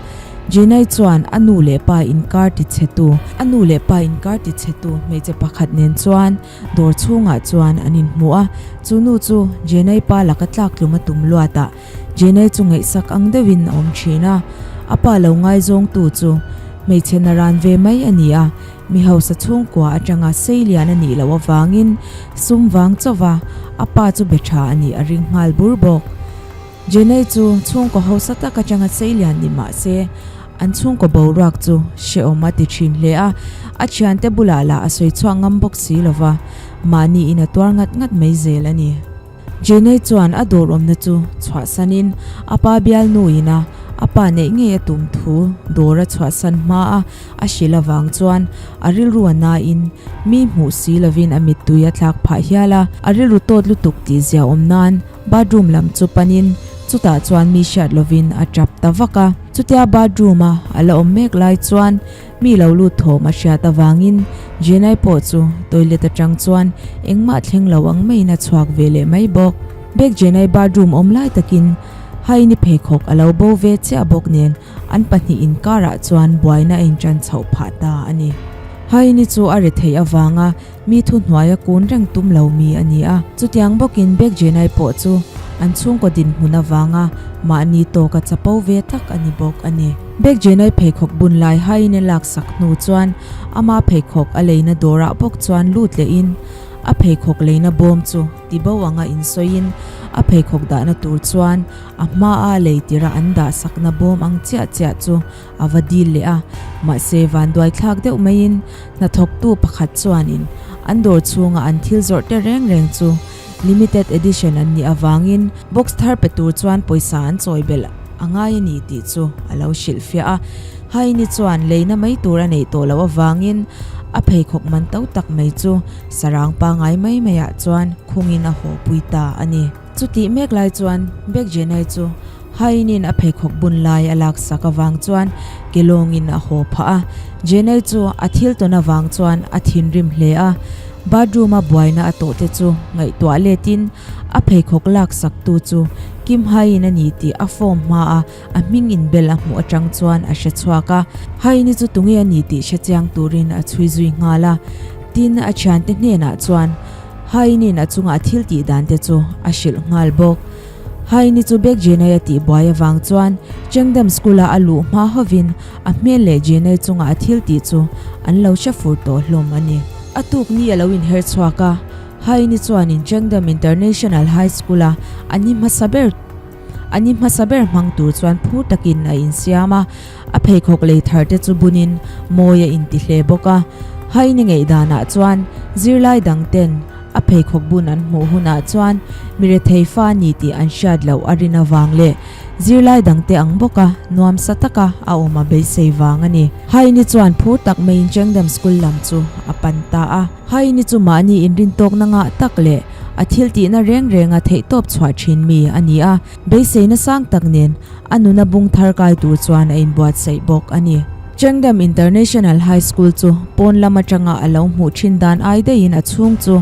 Jenai chuan a nu leh pa inkar tichhetu a nu leh pa inkar tichhetu hmeichhe pakhat nen chuan dawr chhungah chuan an inhmu a, chu nu chu Jenai pa laka tlak tlum a tum luat a, Jenai chu ngaihsak ang deuhin a awm thin a, a pa lo ngaizawngtu chu hmeichhe naran ve mai a ni a, mi hausa chhungkua atanga seilian a nih loh avangin sum vang chauh a, a pa chu be tha a nih a ring nghal bur bawk. Jenai chu chhungkaw hausa tak atanga seilian ni mah se, an chhungkaw boruak chu hrehawm a ti thin hle a, a thiante bulah lah a sawi chhuak ngam bawk si lova, mahni in a tuar ngat ngat mai zel a ni. Jenai chuan a dawr awmna chu chhuahsanin a pa bialnuin a a pa neih ngei a tum thu dawr a chhuahsan hma a a hrilh avang chuan a rilru a nain mi hmuh si lovin a mittui a tlak phah hial a, a rilru tawt lutuk tih zia awm nan bathroom lam chu panin chutah chuan mi hriat lovin a tap ta vak a. Chutia bathroom a a la awm mek lai chuan Mi lo lut thawm a hriat avangin Jenai pawh chu toilet atang chuan engmah thleng lo ang maiin a chhuak ve leh mai bawk. Bek Jenai bathroom awm lai takin Haini pheikhawk a lo bo ve chiah bawk nen an pahnih inkarah chuan buaina a intan chhoh phah ta a ni. Haini chu a retheih avanga Mi thuhnuaia kun reng tum lo mi a ni a, chutiang bawkin Bek Jenai pawh chu an chhungkaw dinhmun avanga mahni tawka chapo ve tak a ni bawk a ni. Bek Jenai pheikhawk bun lai haiin a laksak hnu chuan ama pheikhawk a leina dawrah bawk chuan lut lehin a pheikhawk leina bawm chu tibo anga insawiin a pheikhawk dahna tur chuan a hmaa lei tira an dahsakna bawm ang chiah chiah chu a va dil leh a, mahse vanduai thlak deuh maiin hnathawktu pakhat chuanin an dawr chhunga an thil zawrh te reng reng chu limited edition an nih avangin box thar pe tur chuan pawisa an chawi belh a ngai a ni tih chu a lo hrilhfiah a. Haini chuan leina mai tur a neih tawh loh avangin a pheikhawk man to tak mai chu sarang pangai mai maiah chuan khungin a haw pui ta a ni. Chutih mek lai chuan Bek Jenai chu Hainin a pheikhawk bun lai a laksak avang chuan ke lawngin a haw phah a. Jenai chu a thil tawn avang chuan a thinrim hle a, bathroom-a buaina a tawh te chu ngaihtuah letin a pheikhawk laksaktu chu Kim Hain a ni tih a form hmaa a hming inbel a hmuh atang chuan a hre chhuak a. Haini chu tunge a ni tih hre chiang turin a chhui zui nghal a. Tin, a thiante hnenah chuan Hainin a chunga a thil tih dan te chu a hrilh nghal bawk. Haini chu Bek Jenai a tih buai avang chuan Chengdam School-a a luh hma hovin a hmel leh Jenai chunga a thil tih chu an lo hre fur tawh hlawm a ni. A tuk ni a lo inher chhuak a, Haini chuanin Chengdam International High School-a a ni hmasa ber A ni hmasa ber hmang tur chuan phur takin a insiam a, a pheikhawk lei thar te chu bunin mawi a inti hle bawk a. Haini ngaihdanah chuan zirlai dang ten a pheikhawk bun an hmuh hunah chuan mi rethei fa ni tih an hriat loh a rin avang leh zirlai dang te ang bawka nuamsa taka a awm a beisei vang a ni. Haini chuan phur tak maiin Chengdam School lam chu a pan ta a. Haini chu mahni inrintawkna ngah tak leh a thil tihna reng renga theihtawp chhuah thin mi a ni a, beiseina sang tak nen a nuna bung thar kai tur chuan a inbuatsaih bawk a ni. Chengdam International High School chu pawn lam atanga a lo hmuh thin dan ai daihin a chhung chu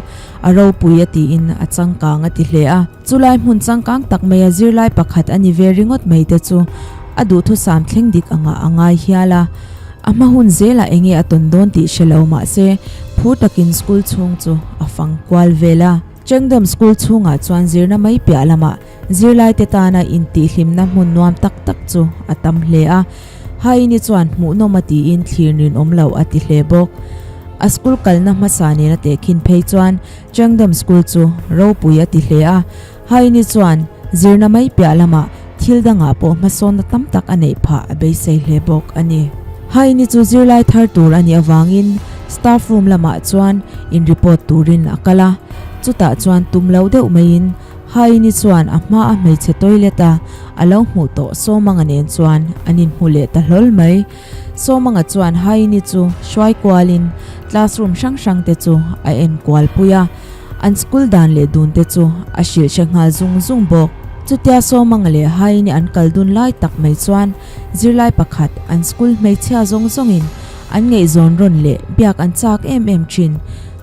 a ropui a tiin a changkang a ti hle a. Chulai hmun changkang tak maia zirlai pakhat a ni ve ringawt mai te chu a duhthusam thleng dik angah a ngai hial a. A hma hun zelah enge a tawn dawn tih hre lo mah se phur takin school chhung chu a fang kual vel a. Chengdam School chhungah chuan zirna mai piah lamah zirlaite tana intihhlimna hmun nuam tak tak chu a tam hle a. Haini chuan hmuhnawm a tiin thlir ninawm loh a ti hle bawk. A school kalna hmasa nena tehkhin phei chuan Chengdam School chu ropui a ti hle a. Haini chuan zirna mai piah lamah thil dangah pawh hmasawnna tam tak a neih phah a beisei hle bawk a ni. Haini chu zirlai thar tur a nih avangin staff room lamah chuan in report turin a kal a. Chutah chuan tum lo deuh maiin Haini chuan a hma a hmeichhe toilet a a lo hmuh tawh Sawmanga nen chuan an inhmu leh ta hlawl mai. Sawmanga chuan Haini chu hruai kualin classroom hrang hrang te chu a en kual pui a. An school dan leh dun te chu a hrilh hre nghal zung zung bawk. Chutia Sawmanga leh Haini an kal dun lai tak mai chuan zirlai pakhat an school hmeichhia zawng zawngin an ngaihzawn rawn leh biak an chak em em thin.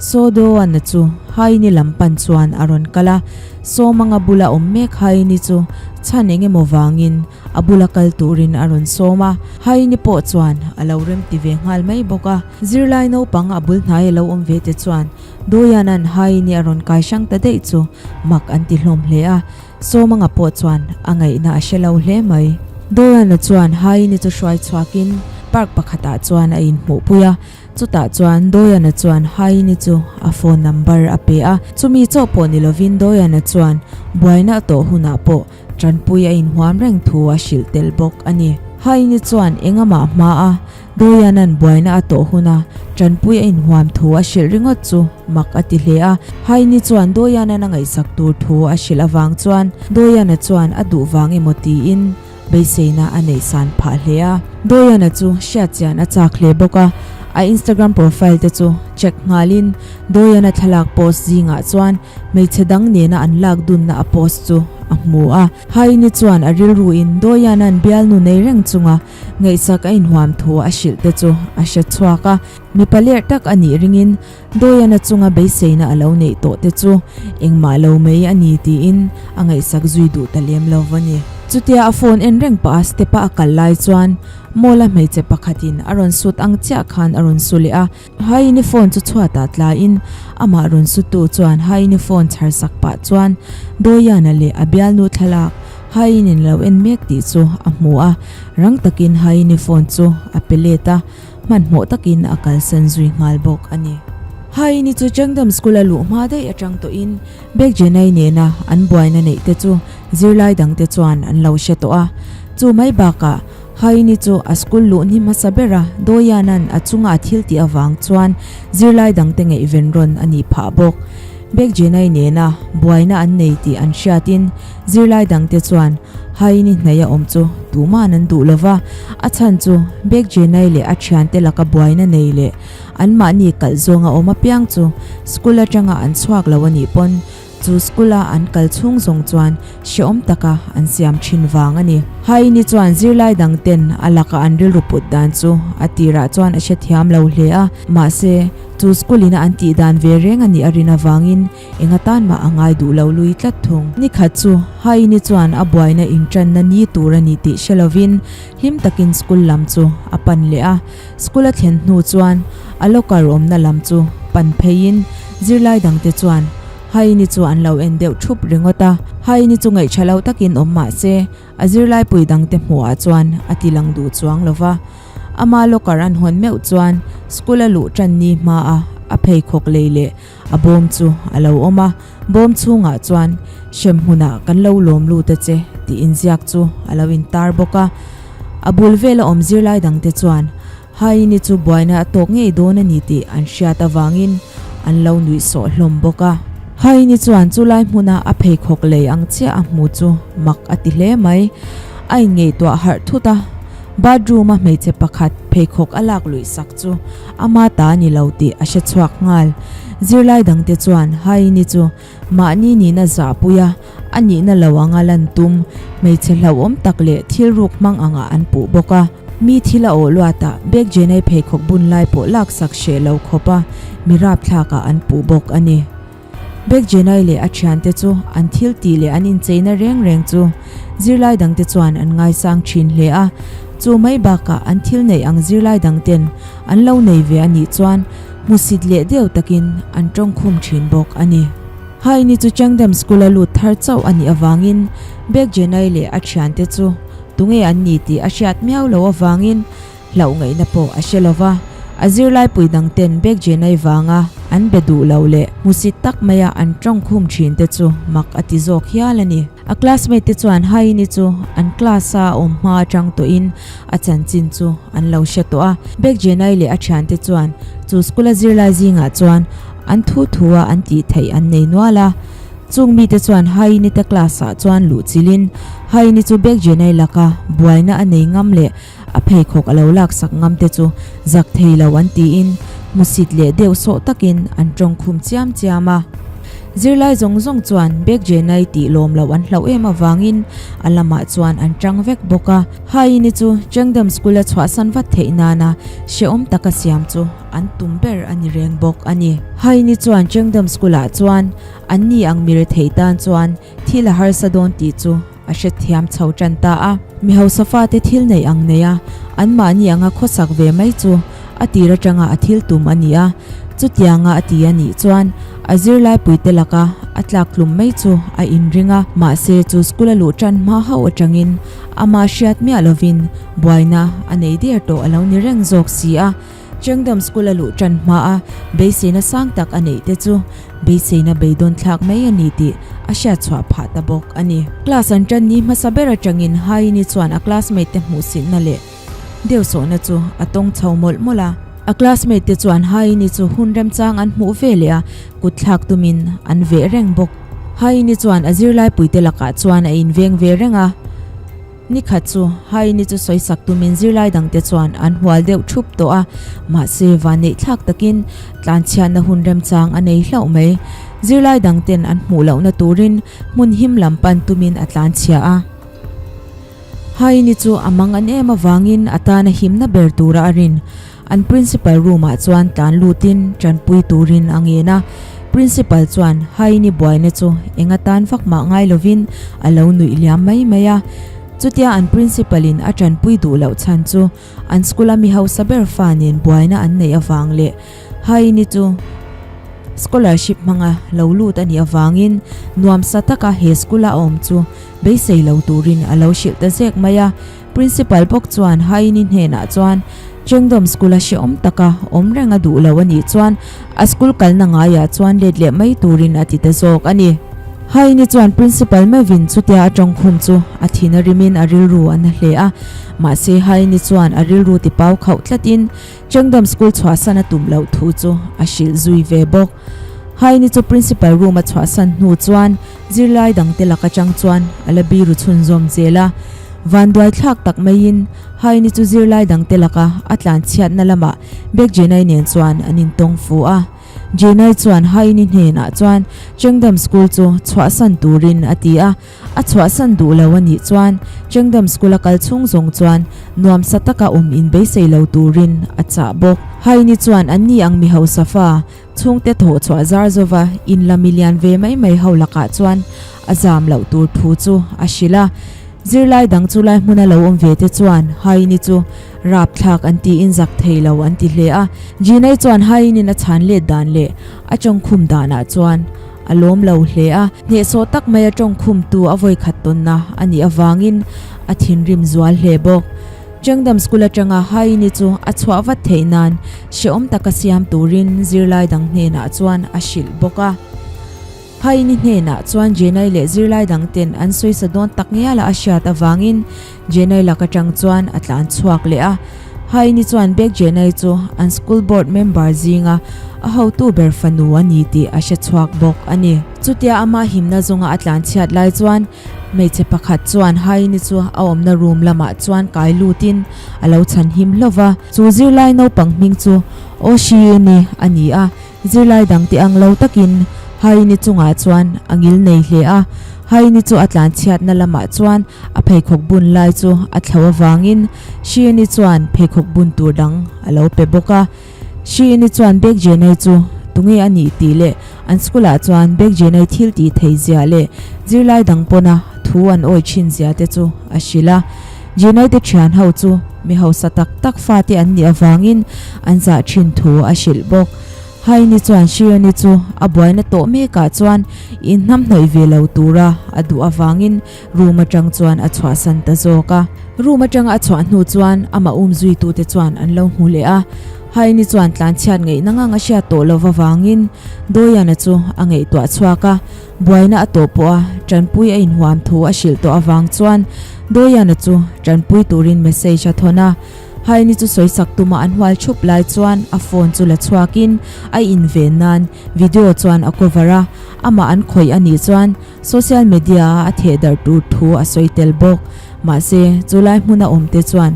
Sawdoana chu Haini lam pan chuan a rawn kal a, Sawmanga bula awm mek Haini chu chhan eng emaw vangin a bula kal turin a rawn sawm a, Haini pawh chuan a lo remti ve nghal mai bawk a. Zirlai naupang a bul hnai a lo awm ve te chuan Doyanan Haini a rawn kai hrang ta daih chu mak an ti hlawm hle a, Sawmanga pawh chuan a ngaihna a hre lo hle mai. Doyana chuan Haini chu hruai chhuakin park pakhatah chuan a inhmuhpui a, chutah chuan Doyana chuan Haini chu a phone number a pe a, chumi chaw pawh ni lovin Doyana chuan buaina a tawh hunah pawh Tanpui a inhuam reng thu a hrilh tel bawk a ni. Haini chuan engamah hma a Doyanan buaina a tawh huna Tanpui a inhuam thu a hrilh ringawt chu mak a ti hle a. Haini chuan Doyanan a ngaihsak tur thu a hrilh avang chuan Doyana chuan a duh vang emaw tiin beiseina a neih san phah hle a. Doyana chu hriat chian a chak hle bawk a, a Instagram profile te chu check nghalin Doyana thlalak post zingah chuan Hmeichhe dang nena an lak dunna a post chu a hmu a. Haini chuan a rilruin Doyana'n bialnu nei reng chunga ngaihsak a inhuam thu a hrilh te chu a hre chhuak a. Mipa lerh tak a nih ringin Doyana chunga beiseina a lo neih tawh te chu engmah lo mai a ni tiin a ngaihsak zui duh ta lem lo va ni. Chutia a phone en reng pah a step a a kal lai chuan mall a hmeichhe pakhatin a rawn sut ang chiah khan a rawn su leh a. Haini phone chu chhuatah tlaiin amah rawn sutu chuan Haini phone chhar sak pah chuan Doyana leh a bialnu thlalak Hainin lo en mek tih chu a hmu a, rang takin Haini phone chu a pe let a, hmanhmawh takin a kalsan zui nghal bawk a ni. Haini chu Chengdam School a luh hma daih atang tawhin Bek Jenai nena an buaina neih te chu zirlai dangte chuan an lo hre tawh a, chu mai bakah Haini chu a school luh ni hmasa ber a, Doyana'n a chunga a thil tih avang chuan zirlai dangte ngaihven rawn a nih phah bawk. Bek Jenai nena buaina an nei tih an hriatin zirlai dangte chuan Haini hnaih a awm chu tuma'n an duh lova, a chhan chu Bek Jenai leh a thiante laka buaina nei leh anmahni kalh zawnga awm apiang chu school atanga an chhuak lo a nih pawn Chu school a an kal chhung zawng chuan hrehawm taka an siam thin vang a ni. Haini chuan zirlai dang ten a laka an rilru put dan chu a tirah chuan a hrethiam lo hle a, mahse chu school ina an tih dan ve reng a nih a rin avangin eng atan mah a ngai duh lo lui tlat thung. Nikhat chu Haini chuan a buaina intanna ni tur a ni tih hre lovin hlim takin school lam chu a pan leh a, School a thlen hnu chuan a locker awmna lam chu pan pheiin zirlai dangte chuan Haini chu an lo en deuh thup ringawt a. Haini chu ngaihṭha lo takin awm mah se a zirlaipui dangte hmuhah chuan a ti lang duh chuang lo va. Ama locker an hawn meuh chuan school a luh ṭan ni hmaa a pheikhawk lei leh a bawm chu a lo awm a. Bawm chhungah chuan hrem hmunah kan lo lawm lut a che tih inziak chu a lo intar bawk a. A bul vela awm zirlai dangte chuan Haini chu buaina a tawk ngei dawn a ni tih an hriat avangin an lo nuih sawh hlawm bawk a. Haini chuan chulai hmuna a pheikhawk lei ang chiah a hmu chu mak a ti hle mai. A inngeihtuah harh thut a, bathroom-a hmeichhe pakhat pheikhawk a lak luih sak chu ama ta a ni lo tih a hre chhuak nghal. Zirlai dangte chuan Haini chu Mahni nihna zahpui a, a nihna lo anga lan tum, hmeichhe hlauhawm tak leh thil ruk hmang angah an puh bawk a. Mi thil a awh luatah Bek Jenai pheikhawk bun lai pawh laksak hreh lo khawpa mi rapthlakah an puh bawk a ni. Bek Jenai leh a thiante chu an thil tih leh an incheina reng reng chu zirlai dangte chuan an ngaisang thin hle a, chu mai bakah an thil neih ang zirlai dangten an lo nei ve a nih chuan hmusit leh deuh takin an tawngkhum thin bawk a ni. Haini chu Changdam School a lut thar chauh a nih avangin Bek Jenai leh a thiante chu tunge an ni tih a hriat miau loh avangin Hlauh ngaihna pawh a hre lo va, a zirlaipui dang ten Bek Jenai vanga an be duh lo leh hmusit tak maia an tawng khum thin te chu mak a ti zawk hial a ni. A classmate te chuan Haini chu an class a awm hma atang tawhin a chanchin chu an lo hre tawh a. Bek Jenai leh a thiante chuan chu school a zirlai zingah chuan an thu thu a an tih theih an nei nual a. Chung mite chuan Haini te class ah chuan luh chilhin Haini chu Bek Jenai laka buaina a nei ngam leh A pheikhawk a lo laksak ngam te chu zak thei lo an tiin hmusit leh deuh sawh takin an tawng khum chiam chiam a. Zirlai zawng zawng chuan Bek Jenai tih lawm loh an hlauh em avangin a lamah chuan an tang vek bawk a. Haini chu Chengdam School a chhuahsan vat theih nana hrehawm taka siam chu an tum ber a ni reng bawk a ni. Haini chuan Chengdam School ah chuan anni ang mi rethei tan chuan thil a harsa dawn tih chu A hrethiam chho tan ta a. Mi hausa fate thil neih ang nei a, anmahni anga khawsak ve mai chu a tir atanga a thil tum a ni a. Chutianga a ti a nih chuan a zirlaipuite laka a tlak tlum mai chu a inring a. Mahse chu school a luh tan hma hauh atangin amah hriat miah lovin buaina a nei der tawh a lo ni reng zawk si a. Chengdam School a luh tan hma a beiseina sang tak a neih te chu beiseina beidawn thlak mai a ni tih a hriat chhuah phah ta bawk a ni. Class an tan ni hmasa ber atangin Haini chuan a classmate te hmuhsitna leh deuhsawhna chu a tawng chho mawlh mawlh a. A classmate te chuan Haini chu hun remchang an hmuh ve leh a kut thlak tumin an veh reng bawk. Haini chuan a zirlaipuite lakah chuan a inveng ve reng a. Ni khat chu Haini chu sawisak tumin zirlai dangte chuan an hual deuh thup tawh a, mahse vanneih thlak takin tlanchhiatna hun remchang a nei hlauh mai. Zirlai dangten an hmuh lohna turin hmun him lam pan tumin a tlanchhia a. Haini chu a mang an em avangin a tana himna ber tura a rin. An principal room ah chuan tlan lutin tanpui turin a ngen a, principal chuan Haini buaina chu eng atan vak mah ngai lovin a lo nuih liam mai mai a. Chutia an principal in a tanpui duh loh chhan chu an school a mi hausa ber fa nen buaina an neih avang leh Haini chu scholarship hmanga lo lut a nih avangin nuamsa taka he school a awm chu beisei lo turin a lo hrilh ta zek mai a. Principal bawk chuan Haini hnenah chuan Chengdawm School a hrehawm taka awm reng a duh lo a nih chuan a school kalna ngaiah chuan let leh mai turin a ti ta zawk a ni. Haini chuan Principal meuhin chutia a tawngkhum chu a thin a rimin a rilru a na hle a, mahse Haini chuan a rilru tipau khauh tlatin Chengdawm School chhuahsan a tum loh thu chu a hrilh zui ve bawk. Haini chu Principal room a chhuahsan hnu chuan Zirlai dangte lak atang chuan a la biru chhunzawm zel a, vanduai thlak tak maiin Haini chu zirlai dangte laka a tlanchhiatna lamah Bek Jenai nen chuan an intawng fu a. Jenai chuan Haini hnenah chuan Chengdam School chu chhuahsan turin a ti a, a chhuahsan duh lo a nih chuan Chengdam School a kal chhung zawng chuan nuamsa taka awm inbeisei lo turin a chah bawk. Haini chuan anni ang mi hausa fa Chhungte thawh chhuah zar zova in la milian ve mai mai ho lakah chuan a zam loh tur thu chu a hrilh a. Zirlai dang chu lai hmuna lo awm ve te chuan Haini chu rapthlak an tiin zak thei lo an ti hle a. Jinai chuan Hainin a chhan let dan leh a tawngkhum danah chuan a lawm lo hle a. Hnehsawh tak mai a tawngkhumtu a vawikhat tawnna a nih avangin a thinrim zual hle bawk. Chengdam School atanga Haini chu a chhuah vat theih nan hrehawm taka siam turin zirlai dang hnenah chuan a hrilh bawk a. Haini hnenah chuan Jenai leh zirlai dang ten an sawisa dawn tak ngiala a hriat avangin Jenai lak atang chuan a tlan chhuak leh a. Haini chuan Bek Jenai chu an school board member zinga a hotu ber fanu a ni tih a hre chhuak bawk a ni. Chutia ama himna zawnga a tlan chhiat lai chuan Hmeichhe pakhat chuan Haini chu a awmna room lamah chuan kai lutin a lo chhan him hlauh va. Chu zirlai naupang hming chu Oshiini a ni a, zirlai dangte ang lo takin Haini chungah chuan a ngil nei hle a. Haini chu a tlanchhiatna lamah chuan a pheikhawk bun lai chu a thlo avangin Shieni chuan pheikhawk bun tur dang a lo pe bawk a. Shieni chuan Bek Jenai chu tunge a nih tih leh an school ah chuan Bek Jenai thil tih thei zia leh zirlai dang pawna thu an awi thin zia te chu a hrilh a. Jenai te thian ho chu mi hausa tak tak fate an nih avangin an zah thin thu a hrilh bawk. Haini chuan Shioni chu a buaina tawh mekah chuan inhnamhnawih ve lo tura a duh avangin room atang chuan a chhuahsan ta zawk a. Room atanga a chhuah hnu chuan amah um zuitute chuan an lo hmu leh a. Haini chuan tlanchhiat ngaihna ngang a hriat tawh lova vangin Doyana chu a ngaihtuah chhuak a. Buaina a tawh pawh a tanpui a inhuam thu a hrilh tawh avang chuan Doyana chu tanpui turin message a thawn a. Haini chu sawisak tuma an hual thup lai chuan a phone chu la chhuakin a inven nan video chuan a cover a, amah an khawih a nih chuan social media a a theh darh tur thu a sawi tel bawk. Mahse, chu lai hmuna awmte chuan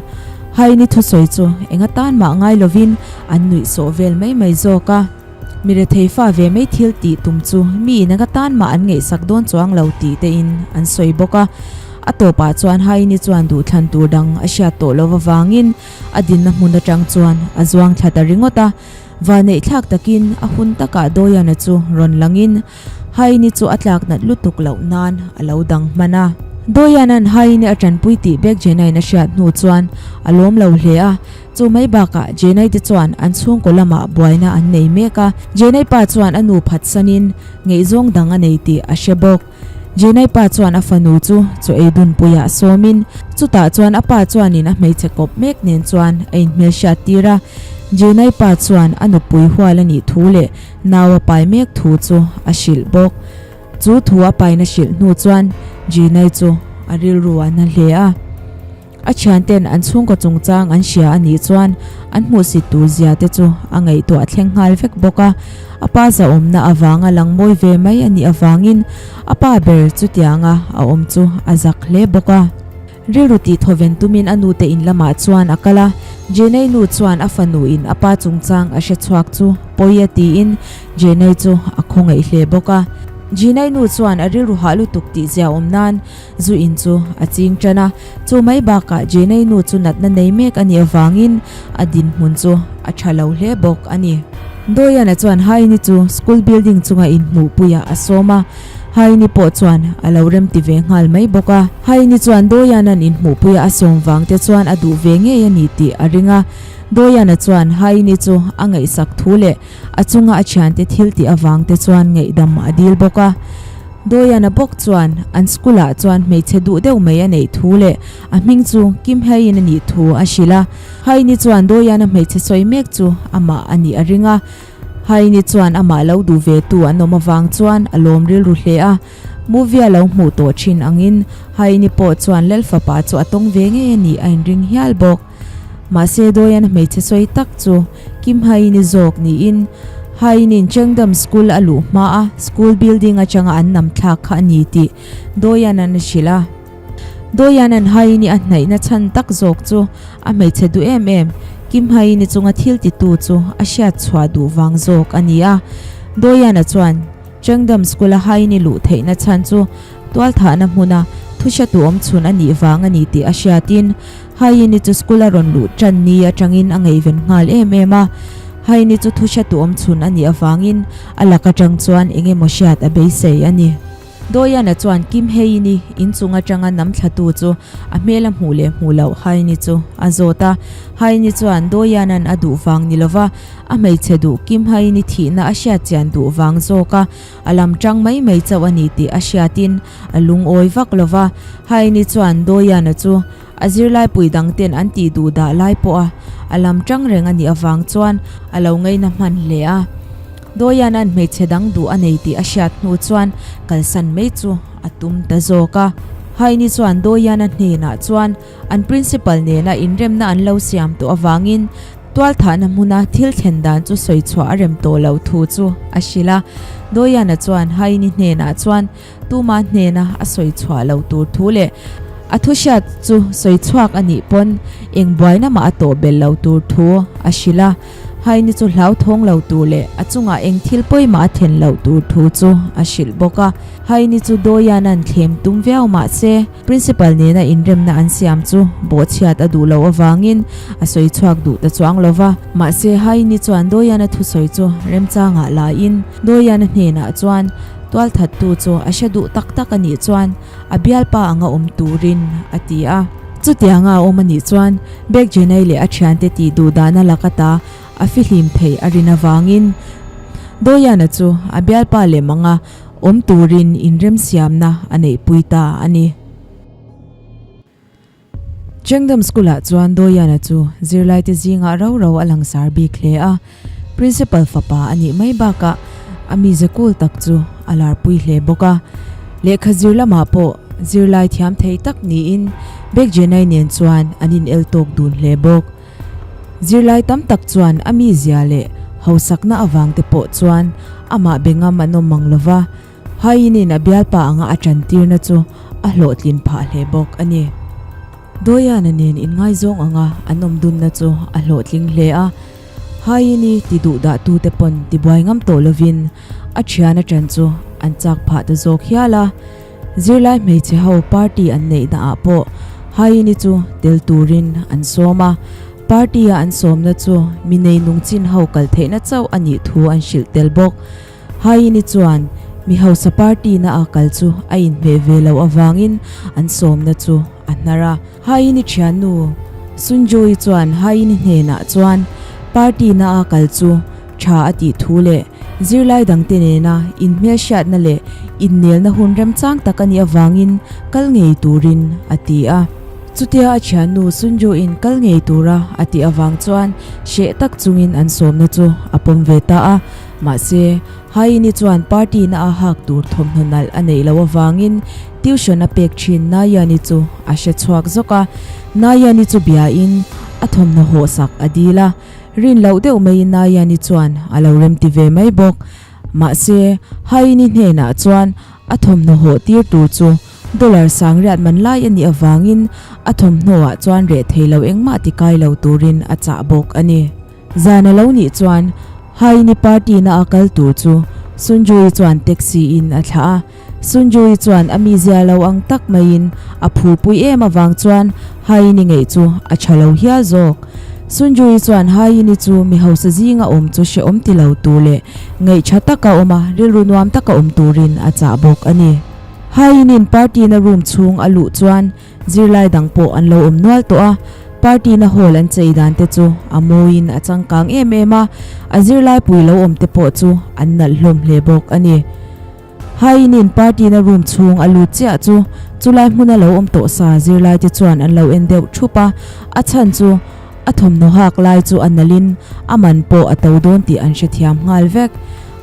Haini thusawi chu eng atan mah ngai lovin an nuih sawh vel mai mai zawk a. Mi rethei fa ve mai thil tih tum chu mi in anga tan mah an ngaihsak dawn chuang lo tih te in an sawi bawk a. A tawpah chuan Haini chuan duhthlan tur dang a hriat tawh lo avangin a dinna hmun atang chuan a zuang thla ta ringawt a. Vaneih thlak takin a hun takah Doyana chu rawn langin Haini chu a tlak nat lutuk loh nan a lo dang hman a. Doyana'n Haini a tanpui tih Bek Jenain a hriat hnu chuan a lawm lo hle a. Chu mai bakah Jenai te chuan an chhungkaw lamah buaina an nei mek a, Jenai pa chuan a nu phatsanin ngaihzawng dang a nei tih a hre bawk. Jenai pa chuan a fanu chu chaw ei dunpuiah sawmin chutah chuan a pa chuanin a hmeichhe kawp mek nen chuan a inhmelhriat tir a. Jenai pa chuan a nupui hual a nih thu leh nau a pai mek thu chu a hrilh bawk. Chu thu a paina hrilh hnu chuan Jenai chu a rilru a na hle a. A thianten an chhungkaw chungchang an hria a nih chuan an hmuhsit tur zia te chu a ngaihtuah thleng nghal vek bawk a. A pa zahawmna avanga lang mawi ve mai a nih avangin a pa ber chutianga a awm chu a zak hle bawk a. Rilru tih thawven tumin a nute in lamah chuan a kal a, Jenei nu chuan a fanu in a pa chungchang a hre chhuak chu pawi a tiin Jenei chu a khawngaih hle bawk a. Jenei nu chuan a rilru hah lutuk tih zia awm nan Zu in chu a ching tan a, chu mai bakah Jenei nu chu natna nei mek a nih avangin a dinhmun chu a tha lo hle bawk a ni. Doyana chuan Haini chu school building chunga inhmuhpuiah a sawm a, Haini pawh chuan a lo remti ve nghal mai bawk a. Haini chuan Doyana'n inhmuhpuia a sawm vang te chuan a duh ve ngei a ni tih a ring a. Doyana chuan Haini chu a ngaihsak thu leh a chunga a thiante thil tih avang te chuan ngaihdam a dil bawk a. Doyana bawk chuan an school ah chuan hmeichhe duh deuh mai a neih thu leh a hming chu Kim Hae-in a nih thu a hrilh a. Hae-ni chuan Doyana hmeichhe sawi mek chu amah a nih a ring a. Hae-ni chuan amah lo duh ve tu an awm avang chuan a lawm rilru hle a. Movie a lo hmuh tawh thin angin Hae-ni pawh chuan Lalfapa chu a tawng ve ngei a nih a inring hial bawk. Mahse Doyana hmeichhe sawi tak chu Kim Hae-ni zawk niin Hae-ni'n Cheongdam School a luh hma a school building atanga an nam thlak kha a ni tih Doyana'n a hrilh a. Doyana'n Hae-ni a hnaihna chhan tak zawk chu a hmeichhe duh em em Kim Hae-ni chunga thil titu chu a hriat chhuah duh vang zawk a ni a. Doyana chuan Cheongdam School a Hae-ni luh theihna chhan chu tualthahna hmuna thuhriatu awm chhun a nih vang a ni tih a hriatin Haini chu school a rawn luh tan ni atangin a ngaihven nghal em em a. Haini chu thu hretu awm chhun a nih avangin a lak atang chuan eng emaw hriat a beisei a ni. Doyana chuan Kim Haini inchung atanga nam thlatu chu a hmel a hmuh leh hmuh loh Haini chu a zawt a. Haini chuan Doyana'n a duh vang ni lova a hmeichhe duh Kim Haini thihna a hriat chian duh vang zawk a a lam tang mai mai chauh a ni tih a hriatin a lungawi vak lova. Haini chuan Doyana chu A zirlaipui dangten an tih duh dah lai pawha a lam tang reng a nih avang chuan a lo ngaina hman hle a. Doyana'n hmeichhe dang duh a nei tih a hriat hnu chuan kalsan mai chu a tum ta zawk a. Haini chuan Doyana hnenah chuan an principal nena inremna an lo siam tawh avangin tualthahna hmuna thil thlen dan chu sawi chhuah a rem tawh loh thu chu a hrilh a. Doyana chuan Haini hnenah chuan Tuma hnena a sawi chhuah lo tur thu leh a thu hriat chu sawi chhuak a nih pawn eng buaina mah a tawh belh lo tur thu a hrilh a. Haini chu hlauthawng lo tur leh a chungah eng thil pawimah a then loh tur thu chu a hrilh bawk a. Haini chu Dawiana'n thlem tum viau mah se, Principal nena inremna an siam chu bawhchhiat a duh loh avangin a sawi chhuak duh ta chuang lo va. Mahse, Haini chuan Dawiana thusawi chu remchangah laiin Dawiana hnenah chuan tualthattu chu a hre duh tak tak a nih chuan a bialpa anga awm turin a ti a. Chutianga a awm a nih chuan Bek Jenai leh a thiante tih duh dahna lak ata a fihlim theih a rin avangin Dawiana chu a bialpa lem anga awm turin inremsiamna a neihpui ta a ni. Chengdam School-ah chuan Dawiana chu zirlaite zingah rau rau a langsar bik hle a, Principal fapa a nih mai bakah a mize cool tak chu a larpui hle bawk a. Lehkha zir lamah pawh zirlai thiam thei tak niin Bek Jenai nen chuan an inel tawk dun hle bawk. Zirlai tam tak chuan a mizia leh hausakna avangte pawh chuan amah be ngam an awm mang lova, Hainin a bialpa anga a tantirna chu a hlawhtlin phah hle bawk a ni. Dawiana nen inngaizawng anga an awm dunna chu a hlawhtling hle a, Haini ti duh dahtute pawn tibuai ngam tawh lovin a thian a tan chu an chak phah ta zawk hial a. Zirlai hmeichhe ho party an neihna ah pawh Haini chu tel turin an sawm a, party a an sawmna chu mi nei nungchin ho kal theihna chauh a nih thu an hrilh tel bawk. Haini chuan mi hausa party na a kal chu a inhmeh ve loh avangin an sawmna chu a hnar a. Haini thiannu Sunjoy chuan Haini hnenah chuan party na a kal chu tha a tih thu leh zirlai dangte nena inhmelhriatna leh innelna hun remchang tak a nih avangin kal ngei turin a ti a. Chutia a thiannu Sunjoy-in kal ngei tura a tih avang chuan hreh tak chungin an sawmna chu a pawm ve ta a. Mahse, Haini chuan party na a hak tur thawmhnaw nalh a neih loh avangin tuition a pek thin Nayani chu a hre chhuak zawk a. Nayani chu biain a thawmhnaw hawhsak a dil a, rin loh deuh maiin Nayani chuan a lo remti ve mai bawk. Mahse, Haini hnenah chuan a thawmhnaw hawh tir tur chu dollar sangriat man lai a nih avangin a thawmhnaw ah chuan reh thei lo engmah ti kai lo turin a chah bawk a ni. Zan a lo nih chuan Haini party na a kal tur chu Sunjui chuan taxi in a thlah a. Sunjui chuan a mizia lo ang tak maiin a phurpui em avang chuan Haini ngeih chu a tha lo hial zawk. Sunjui chuan Haini chu mi hausa zinga awm chu hrehawm ti lo tur leh ngaih tha taka awm a rilru nuam taka awm turin a chah bawk a ni. Hainin party na room chhung a luh chuan Zirlai dang pawh an lo awm nual tawh a, party na hall an chei dan te chu a mawiin a changkang em em a, a zirlai pui lo awm te pawh chu an nalh hlawm hle bawk a ni. Hainin party na room chhung a lut chiah chu chulai hmuna lo awm tawh sa zirlai te chuan an lo en deuh thup a, a chhan chu a thawmhnaw hak lai chu a nalhin a man pawh a to dawn tih an hrethiam nghal vek.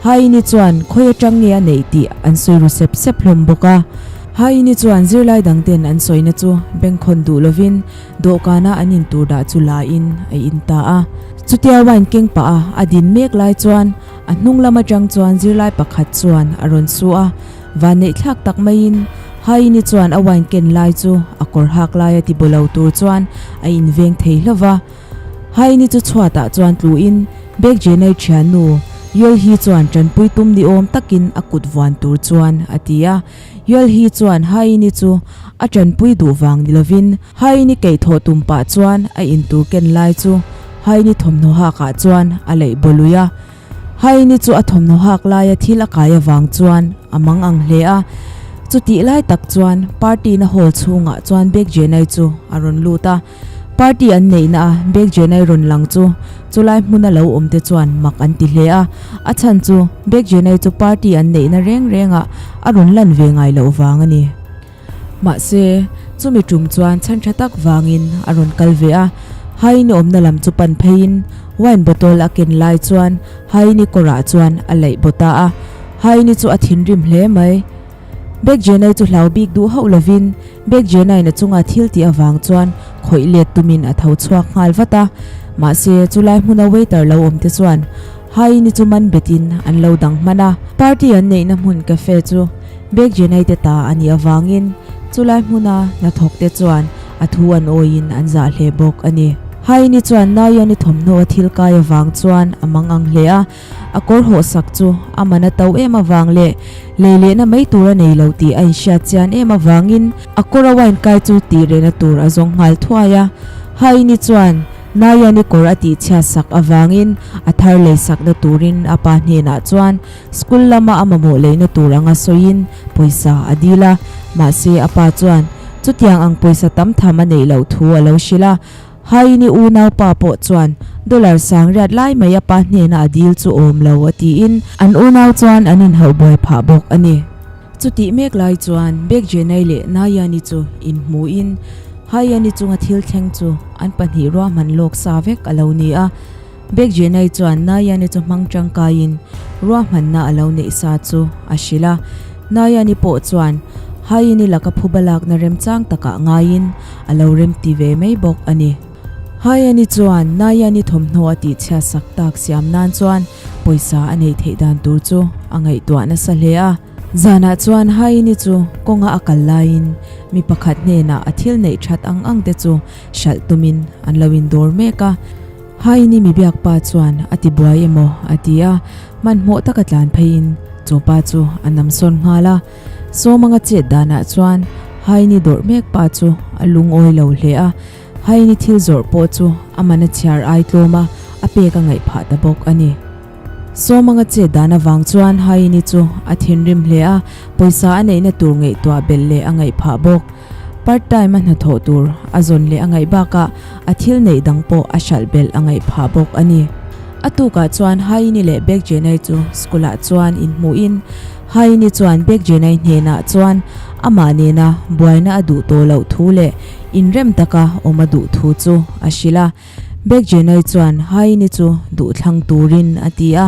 Haini chuan khawi atang nge a neih tih an sawi ru sep sep hlawm bawk a. Haini chuan zirlai dangten an sawina chu bengkhawn duh lovin dawhkana an intur dah chu la in a in ta a. Chutia wine keng pah a a din mek lai chuan a hnung lam atang chuan zirlai pakhat chuan a rawn su a. Vanneih thlak tak maiin Haini chuan a wine ken lai chu a kawr hak laia ti bo lo tur chuan a inveng thei hlauh va. Haini chu chhuatah chuan tluin Baek Jenai thiannu Yeolhee chuan tanpui tum ni awm takin a kut vuan tur chuan a ti a. Yeolhee chuan Haini chu a tanpui duh vang ni lovin Haini keihthawh tum pah chuan a intur ken lai chu Haini thawmhnaw hakah chuan a leih baw lui a. Haini chu a thawmhnaw hak laia thil a kai avang chuan a mang ang hle a. Chutih lai tak chuan party na hall chhungah chuan Baek Jenai chu a rawn lut a. Party an neihna a Baek Jenai rawn lang chu chulai hmuna lo awm te chuan mak an ti hle a. A chhan chu Baek Jenai chu party an neihna reng rengah a rawn lan ve ngai loh vang a ni. Mahse, chumi tum chuan chhan tha tak vangin a rawn kal ve a. Haini awmna lam chu pan pheiin wine bottle a ken lai chuan Haini kawrah chuan a laih baw ta a. Haini chu a thinrim hle mai. Baek Jenai chu hlau bik duh hauh lovin Baek Jenai'n a chunga thil tih avang chuan khawih let tumin a tho chhuak nghal vat a. Mahse, chulai hmuna waiter lo awm te chuan Haini chu man betin an lo dang hman a. Party an neihna hmun cafe chu Baek Jenai te ta a nih avangin chulai hmuna hnathawk te chuan a thu an awiin an zah hle bawk a ni. Haini chuan Nayani thawmhnaw a thil kai avang chuan a mangang hle a, a kawr hawh sak chu a man a to em avang leh lei lehna mai tur a nei lo tih a inhriat chian em avangin a kawr a wine kai chu tih rehna tur a zawng nghal thuai a. Haini chuan Nayani kawr a tihchhiat sak avangin a thar lei sakna turin a pa hnenah chuan School lama a mamawh leina tur anga sawiin pawisa a dil a, mahse a pa chuan chutiang ang pawisa tam tham a neih loh thu a lo hrilh a. Haini unaupa pawh chuan dollar sangriat lai mai a pa hnena a dil chu awm lo a tiin an unau chuan an inhauh buai phah bawk a ni. Chutih mek lai chuan Bekjenai leh Nayani chu inhmuhin Hayani chunga thil thleng chu an pahnih ruahman lawk sa vek a lo ni a. Bekjenai chuan Nayani chu hmang tangkaiin ruahmanna a lo neih sa chu a hrilh a. Nayani pawh chuan Hayini laka phuba lakna remchang takah ngaiin a lo remti ve mai bawk a ni. Hayani chuan Nayani thawmhnaw a tihchhiat sak tak siam nan chuan pawisa a neih theih dan tur chu a ngaihtuah nasa hle a. Zanah chuan Hayini chu kawnga a kal laiin mi pakhat hnenah a thil neih that ang ang te chu hralh tumin an lo indawr mek a. Haini mi biak pa chuan a ti buai emaw a ti a, hmanhmawh taka tlan pheiin chu pa chu a nam sawn nghal a. Sawmanga chet danah chuan Haini dawrh mek pa chu a lungawi lo hle a, Haini thil zawrh pawh chu a man a chhiar ai tlawm a, a pek a ngaih phah ta bawk a ni. Sawmanga chet dan avang chuan Haini chu a thinrim hle a, pawisa a neihna tur ngaihtuah belh leh a ngaih phah bawk. Part time a hnathawh tur a zawn leh a ngaih bakah a thil neih dang pawh a hralh belh a ngaih phah bawk a ni. A tukah chuan Haini leh Bek Jenai chu school ah chuan inhmuhin Haini chuan Bek Jenai hnenah chuan amah nena buaina a duh tawh loh thu leh inrem taka awm a duh thu chu a hrilh a. Bek Jenai chuan Haini chu duhthlang turin a ti a.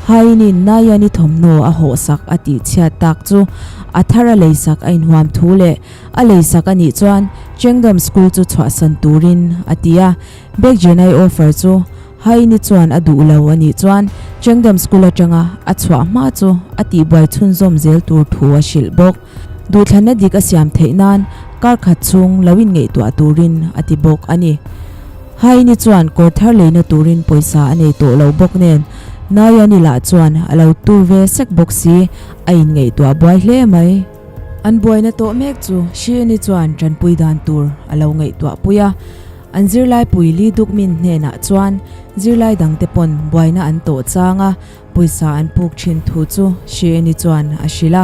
Hainin Nayani thawmhnaw a hawhsak a tih chhiat tak chu a thar a leisak a inhuam thu leh a leisak a nih chuan Chengdom School chu chhuahsan turin a ti a. Bek Jenai offer chu Haini chuan a duh lo a nih chuan Chengdom School atanga a chhuah hma chu a tihbuai chhunzawm zel tur thu a hrilh bawk. Duhthlanna dik a siam theih nan kar khat chhung lo inngaihtuah turin a ti bawk a ni. Haini chuan kawr thar leina turin pawisa a nei tawh lo bawk nen Nayani lah chuan a lo tur ve sek bawk si, a inngaihtuah buai hle mai. An buaina tawh mek chu Shieni chuan tanpui dan tur a lo ngaihtuah pui a, an zirlaipui Lee Dukmin hnenah chuan zirlai dangte pawn buaina an tawh chang a, pawisa an puk thin thu chu Shieni chuan a hrilh a.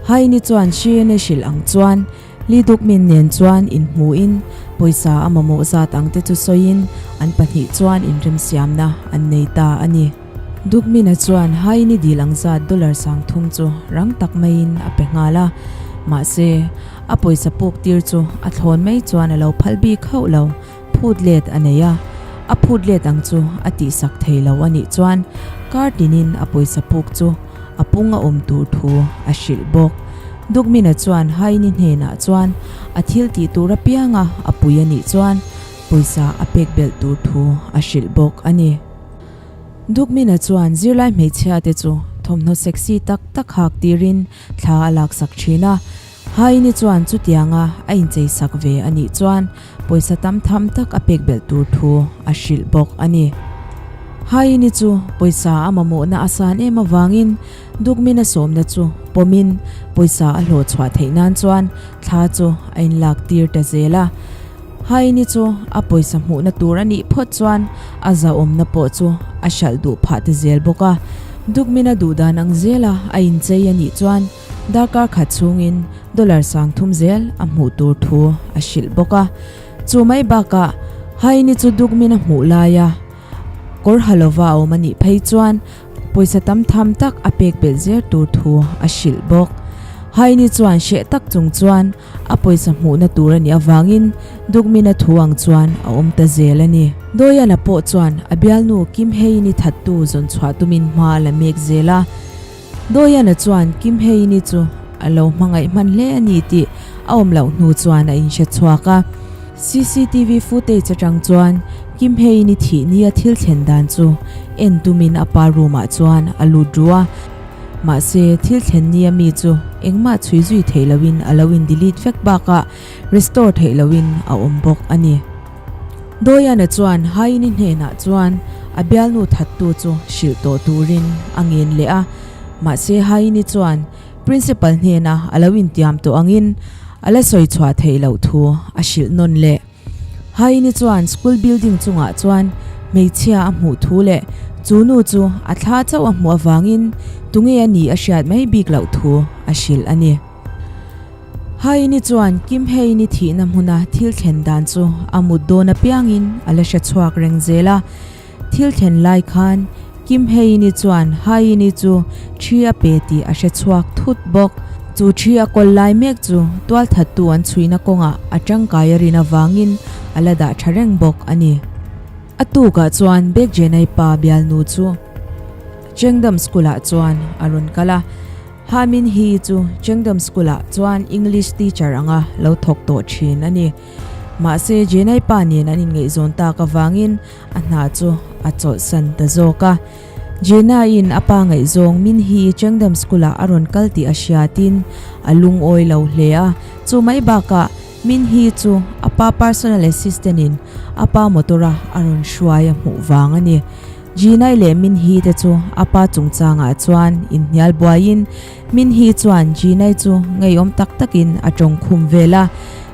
Haini chuan Shieni hrilh ang chuan Lee Dukmin nen chuan inhmuhin pawisa a mamawh zat ang te chu sawiin an pahnih chuan inremsiamna an nei ta a ni. Dukmina chuan Haini dil ang zat dollar 3000 chu rang tak maiin a pe nghal a, mahse a pawisa puk tir chu a thlawn mai chuan a lo phal bik hauh lo. Phut let a nei a, a phut let ang chu a tihsak thei lo a nih chuan kar tinin a pawisa puk chu a pung a awm tur thu a hrilh bawk. Dukmina chuan Haini hnenah chuan a thil tih tur apianga a pui a nih chuan pawisa a pek belh tur thu a hrilh bawk a ni. Dukmina chuan zirlai hmeichhia te chu thawmhnaw sexy tak tak hak tirin thla a laksak thin a, Haini chuan chutianga a incheisak ve a nih chuan pawisa tam tham tak a pek belh tur thu a hrilh bawk a ni. Haini chu pawisa a mamawhna a san em avangin Dukmina sawmna chu pawmin pawisa a hlawh chhuah theih nan chuan thla chu a inlak tir ta zel a. Haini chu a pawisa hmuhna tur a nih phawt chuan a zahawmna pawh chu a hralh duh phah ta zel bawk a. Dukmina duhdan ang zela a inchei a nih chuan Darkar khat chhungin dollar 3000 zel a hmuh tur thu a hrilh bawk a. Chu mai bakah Haini chu Dukmin a hmuh laia kawr ha lova a awm a nih phei chuan pawisa tam tham tak a pek belh zel tur thu a hrilh bawk. Haini chuan hreh tak chung chuan a pawisa hmuhna tur a nih avangin Dukmina thu ang chuan a awm ta zel a ni. Doyana pawh chuan a bialnu Kim Heini thattu zawn chhuah tumin hma a la mek zel a. Doyana chuan Kim Heini chu a lo hmangaih hman hle a ni tih a awm loh hnu chuan a inhre chhuak a. Cctv footage atang chuan Kim Heini thih nia thil thlen dan chu en tumin a pa room ah chuan a lut ru a. Mahse, thil thlen nia mi chu engmah chhui zui theih lohin a lo in delete vek bakah restore theih lohin a awm bawk a ni. Doyana chuan Haini hnenah chuan a bialnu thattu chu hrilh tawh turin a ngen leh a, mahse Haini chuan Principal hnena a lo intiam tawh angin a la sawi chhuah theih loh thu a hrilh nawn leh. Haini chuan school building chungah chuan hmeichhia a hmuh thu leh chu nu chu a thla chauh a hmuh avangin tunge a nih a hriat mai bik loh thu a hrilh a ni. Haini chuan Kim Hae-ni thihna hmuna thil thlen dan chu a mut dawn apiangin a la hre chhuak reng zel a. Thil thlen lai khan Kim Hae-ni chuan Hae-ni chu thi a pe tih a hre chhuak thut bawk. Chu thi a kawl lai mek chu tualthattu an chhuihna kawngah a tangkai a rin avangin a la dah tha reng bawk a ni. A tukah chuan Baek Jenai pa bialnu chu Chengdam School-ah chuan a rawn kal a. Ha Min Hee chu Chengdam School-ah chuan English teacher anga lo thawk tawh thin a ni. Mahse, Jenai pa nen an inngaihzawn tak avangin a hna chu a chawlhsan ta zawk a. Jenai-in a pa ngaihzawng Min Hee Chengdam School-ah a rawn kal tih a hriatin a lungawi lo hle a. Chu mai bakah Min Hee chu a pa personal assistant-in a pa motor-a a rawn hruai a hmuh vang a ni. Jinai leh Minhee te chu a pa chungchangah chuan inhnial buaiin Minhee chuan Jinai chu ngeiawm tak takin a tawng khum vel a.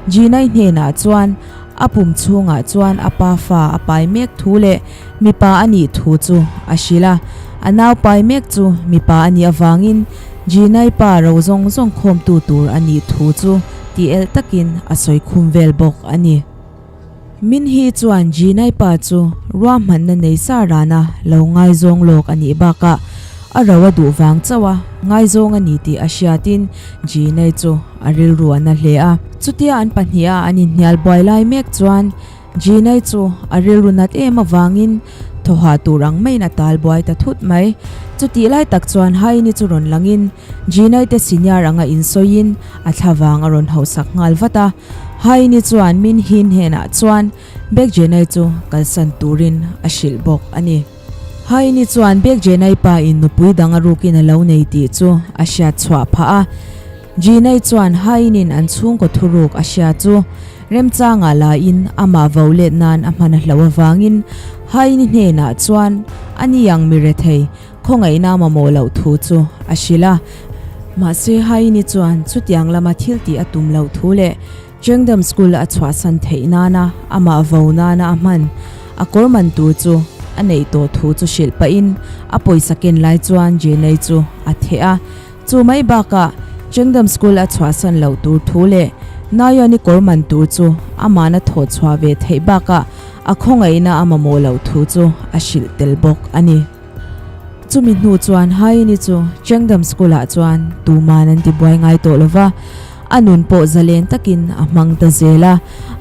Jinai hnenah chuan a pum chhungah chuan a pa fa a pai mek thu leh mipa a nih thu chu a hrilh a. A nau pai mek chu mipa a nih avangin Jinai pa ro zawng zawng khawmtu tur a nih thu chu ti elh takin a sawi khum vel bawk a ni. Min hi chuan Jinai pa chu ruahmanna nei sa rana lo ngaizawng lawk a nih bakah a ro a duh vang chauh a ngaizawng a ni tih a hriatin Jinai chu a rilru a na hle a. Chutia an pahniha an inhnial buai lai mek chuan Jinai chu a rilru nat em avangin thawhah tur ang maiin a tal buai ta thut mai. Chutih lai tak chuan Haini chu rawn langin Jinai te senior anga insawiin a thlavang a rawn hauhsak nghal vat a. Haini chuan Min Hin hnenah chuan Baek Jenai chu kalsan turin a hrilh bawk a ni. Haini chuan Baek Jenai pa in nupui dang a rukin a lo nei tih chu a hriat chhuah phah a. Jenai chuan Hainin an chhungkaw thuruk a hria chu remchangah lain amah vo let nan a hman a hloh avangin Haini hnenah chuan a ni ang mi rethei Khawngaihna mamawh loh thu chu a hrilh a. Mahse Haini chuan chutiang lama thil tih a tum loh thu leh Chengdam School a chhuahsan theih nana amah vo nana a hman a kawr man tur chu a neih tawh thu chu hrilh pahin a pawisa ken lai chuan Jenei chu a theh a. Chu mai bakah Chengdam School a chhuahsan loh tur thu leh Nayani kawr man tur chu amahna thawh chhuah ve theih bakah a khawngaihna a mamawh loh thu chu a hrilh tel bawk a ni. Chumi hnu chuan Haini chu Chengdam School ah chuan tuman an ti buai ngai tawh lova, a nun pawh zalen takin a hmang ta zel a.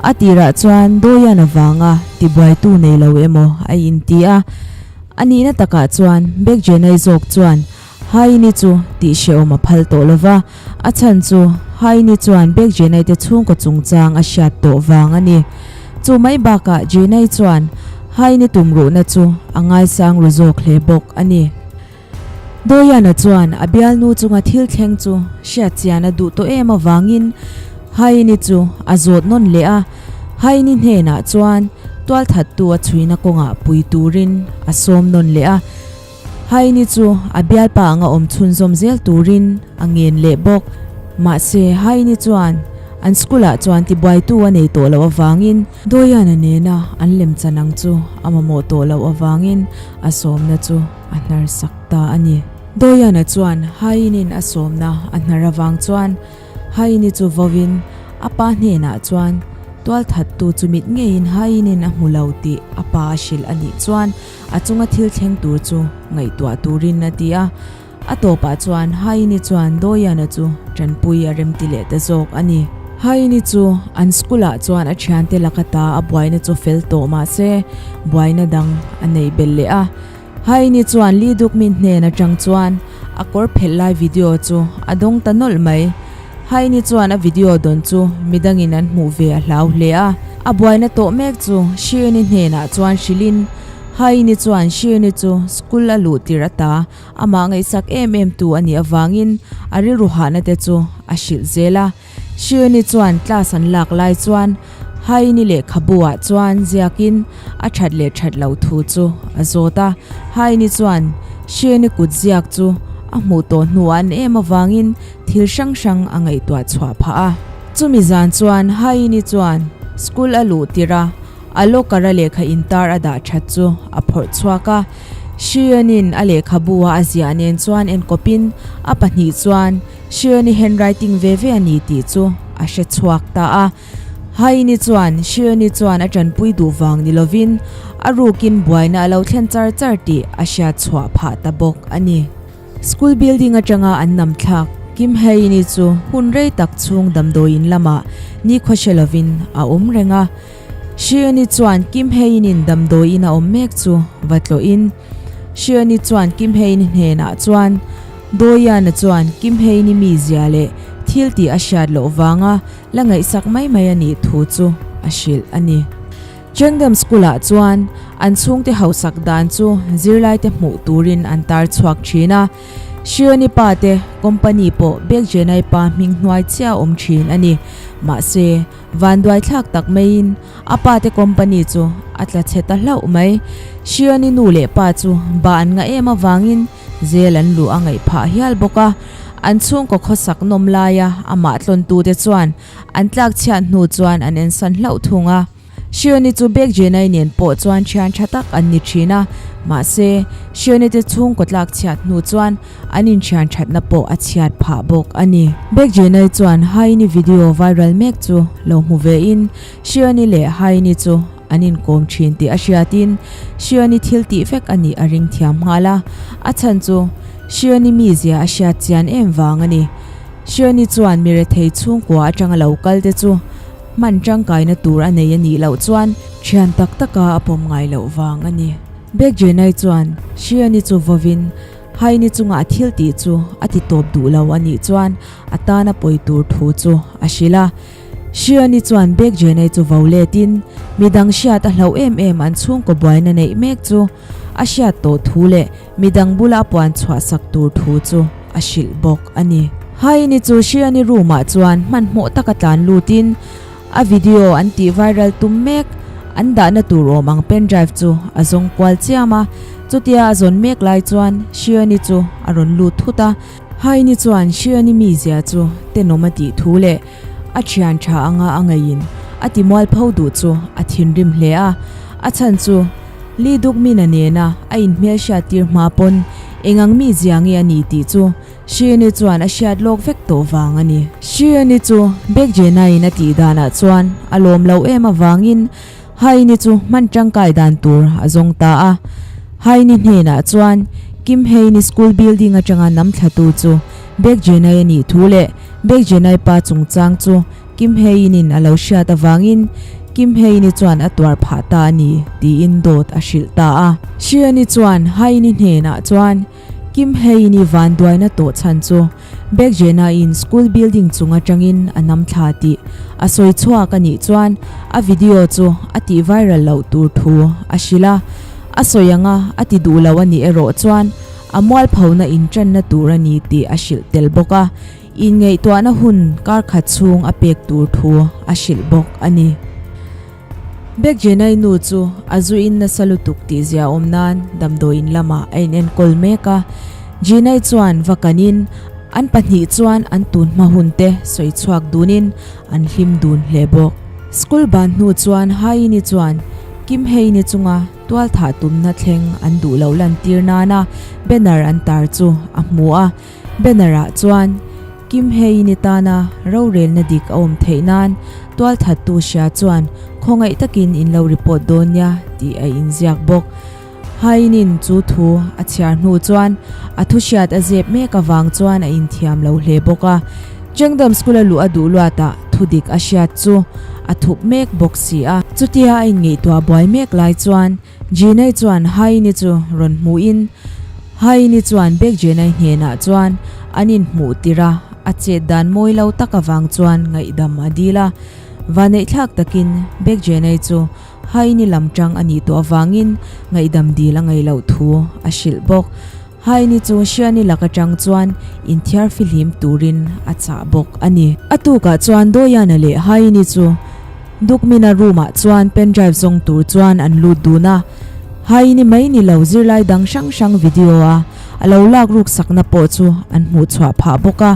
A tirah chuan Doyan avanga ti buaitu nei lo emaw a inti a. A nihna takah chuan Baek Jenai zawk chuan Haini chu tih hrehawm a phal tawh lova, a chhan chu Haini chuan Baek Jenai te chhungkaw chungchang a hriat tawh vang a ni. Chu mai bakah Jenai chuan Haini tumruhna chu a ngaisang ru zawk hle bawk a ni. Doyana chuan a bialnu chunga thil thleng chu hriat chian a duh tawh em avangin Haini chu a zawt nawn leh a, Haini hnenah chuan tualthattu a chhuina kawngah pui turin a sawm nawn leh a. Haini chu a bialpa anga awm chhunzawm zel turin a ngen leh bawk. Mahse, Haini chuan an school-ah chuan tibuaitu a nei tawh loh avangin Doyana nena an lemchan ang chu a mamawh tawh loh avangin a sawmna chu a hnar sak ta a ni. Doyana chuan Haini'n a sawmna a hnar avang chuan Haini chu vawin a pa hnenah chuan tualthattu chu mit ngeiin Haini'n a hmu lo tih a pa a hrilh a nih chuan A chunga thil thleng tur chu ngaihtuah turin a ti a, a tawpah chuan Haini chuan Doyana chu tanpui a remti leh ta zawk a ni. Haini chu an school ah chuan a thiante laka ta a buaina chu fel tawh mah se buaina dang a nei belh leh a. Haini chuan Lee Dukmin hnen atang chuan a kawr phelh lai video chu a dawng ta nawlh mai. Haini chuan a video dawn chu midangin an hmuh ve a hlau hle a. A buaina tawh mek chu Shirni hnenah chuan hrilhin Haini chuan Shirni chu school a luh tirh ata amah ngaihsak em em tu a nih avangin a rilru hahna te chu a hrilh zel a. Shirni chuan class an lak lai chuan. Haini lehkhabu ah chuan ziakin a that leh that loh thu chu a zawt a. Haini chuan Shieni kut ziak chu a hmuh tawh hnuah an em avangin thil hrang hrang a ngaihtuah chhuah phah a. Chumi zan chuan Haini chuan school a luh tirh a, a locker a lehkha intar a dah that chu a phawrh chhuak a. Shieni'n a lehkhabu a a ziah nen chuan enkawpin a pahnih chuan Shieni handwriting ve ve a ni tih chu a hre chhuak ta a. Haini chuan Shioni chuan a tanpui duh vang ni lovin a rukin buaina a lo thlen char char tih a hriat chhuah phah ta bawk a ni. School building atanga an nam thlak Kim Haini chu hun rei tak chhung damdawiin lamah nikhua hre lovin a awm reng a. Shioni chuan Kim Hainin damdawiin a awm mek chu va tlawhin Shioni chuan Kim Haini hnenah chuan Doyana chuan Kim Haini mizia leh thil tih a hriat loh vanga La ngaihsak mai mai a nih thu chu a hrilh a ni. Chengdam School-ah chuan an chhungte hausak dan chu zirlaite hmuh turin an tar chhuak thin a. Shioni pa te company pawh Bekjenai pa hming hnuai chiah a awm thin a ni. Mahse, vanduai thlak tak maiin a pa te company chu a tla chhe ta hlauh mai. Shioni nu leh pa chu ba an ngah em avangin Zel an luh a ngaih phah hial bawk a, an chhungkaw khawsak nawm laia amah tlawntute chuan an tlak chhiat hnu chuan an ensan hlauh thung a. Shioni chu Bek Jenai nen pawh chuan thian tha tak an ni thin a, mahse, Shioni te chhungkaw tlak chhiat hnu chuan an inthian thatna pawh a chhiat phah bawk a ni. Bek Jenai chuan Haini video viral mek chu lo hmu vein Shioni leh Haini chu An inkawm thin tih a hriatin Shioni thil tih vek a nih a ring thiam nghal a, a chhan chu Shioni mizia a hriat chian em vang a ni. Shioni chuan mi rethei chhungkua atanga lo kal te chu hman tangkaina tur a nei a nih loh chuan thian tak taka a pawm ngai loh vang a ni. Baek Jenai chuan Shioni chu vawin Haini chunga a thil tih chu a ti tawp duh lo a nih chuan a tana pawi tur thu chu a hrilh a. Shioni chuan Baek Jenai chu vo letin midang hriat a hlauh em em an chhungkaw buaina neih mek chu a hriat tawh thu leh midang bula a puan chhuah sak tur thu chu a hrilh bawk a ni. Haini chu Shioni room ah chuan hmanhmawh taka tlan lutin a video an tih viral tum mek an dahna tur awm ang pen drive chu a zawng kual chiam a, chutia a zawn mek lai chuan Shioni chu a rawn lut thut a. Haini chuan Shioni mizia chu tenawm a tih thu leh A thian tha anga a ngeiin a ti mualpho duh chu a thinrim hle a, a chhan chu Lee Dukmina nena a inhmelhriat tir hma pawn engang mi zia nge a ni tih chu Shioni chuan a hriat lawk vek tawh vang a ni. Shioni chu Baek Jena-in a tih danah chuan a lawm lo em avangin Haini chu hman tangkai dan tur a zawng ta a. Haini hnenah chuan Kim Haini school building atanga nam thlatu chu Baek Jenai a nih thu leh Baek Jenai pa chungchang chu Kim Hae-in-in a lo hriat avangin Kim Hae-in-i chuan a tuar phah ta a ni tiin dawt a hrilh ta a. Shion-i chuan Hae-in-i hnenah chuan Kim Hae-in-i vanduaina tawh chhan chu Baek Jenai-in school building chung atangin a nam thla tih a sawi chhuak a nih chuan a video chu a tih viral loh tur thu a hrilh a. A sawi anga a ti duh lo a nih erawh chuan A mualphona inṭanna tur a ni tih a hrilh tel bawk a, inngaihtuahna hun kar khat chhung a pek tur thu a hrilh bawk a ni. Baek Jenai nu chu a zuin nasa lutuk tih zia awm nan damdawiin lamah a inenkawl mek a, Jenai chuan va kanin an pahnih chuan an tun hma hun te sawi chhuak dunin an hlim dun hle bawk. School ban hnu chuan Haini chuan Kim Hae-ni chunga Tualthah tumna thleng an duh loh lantir nana banner an tar chu a hmu a, banner ah chuan Kim Hae-in-i tana rorelna dik a awm theih nan tualthattu hria chuan khawngaih takin in lo report dawn nia tih a inziak bawk. Hae-in-in chu thu a chhiar hnu chuan a thu hriat a zep mek avang chuan a inthiam lo hle bawk a, Chengdam School a luh a duh luatah thu dik a hriat chu a thup mek bawk si a. Chutia a inngeihtuah buai mek lai chuan Jinai chuan Haini chu rawn hmuhin Haini chuan Baek Jinai hnenah chuan an inhmuh tirh a, a chet dan mawi lo tak avang chuan ngaihdam a dil a. Vaneihthlak takin Baek Jinai chu Haini lam tang a nih tawh avangin ngaihdam dil a ngaih loh thu a hrilh bawk. Haini chu Hriani lak atang chuan inthiar fihlim turin a chah bawk a ni. A tukah chuan Doyana leh Haini chu. Dukmina room ah chuan pen drive zawng tur chuan an lut dun a. Haini mai ni lo zirlai dang hrang hrang video a a lo lak ruk sakna pawh chu an hmuh chhuah phah bawk a.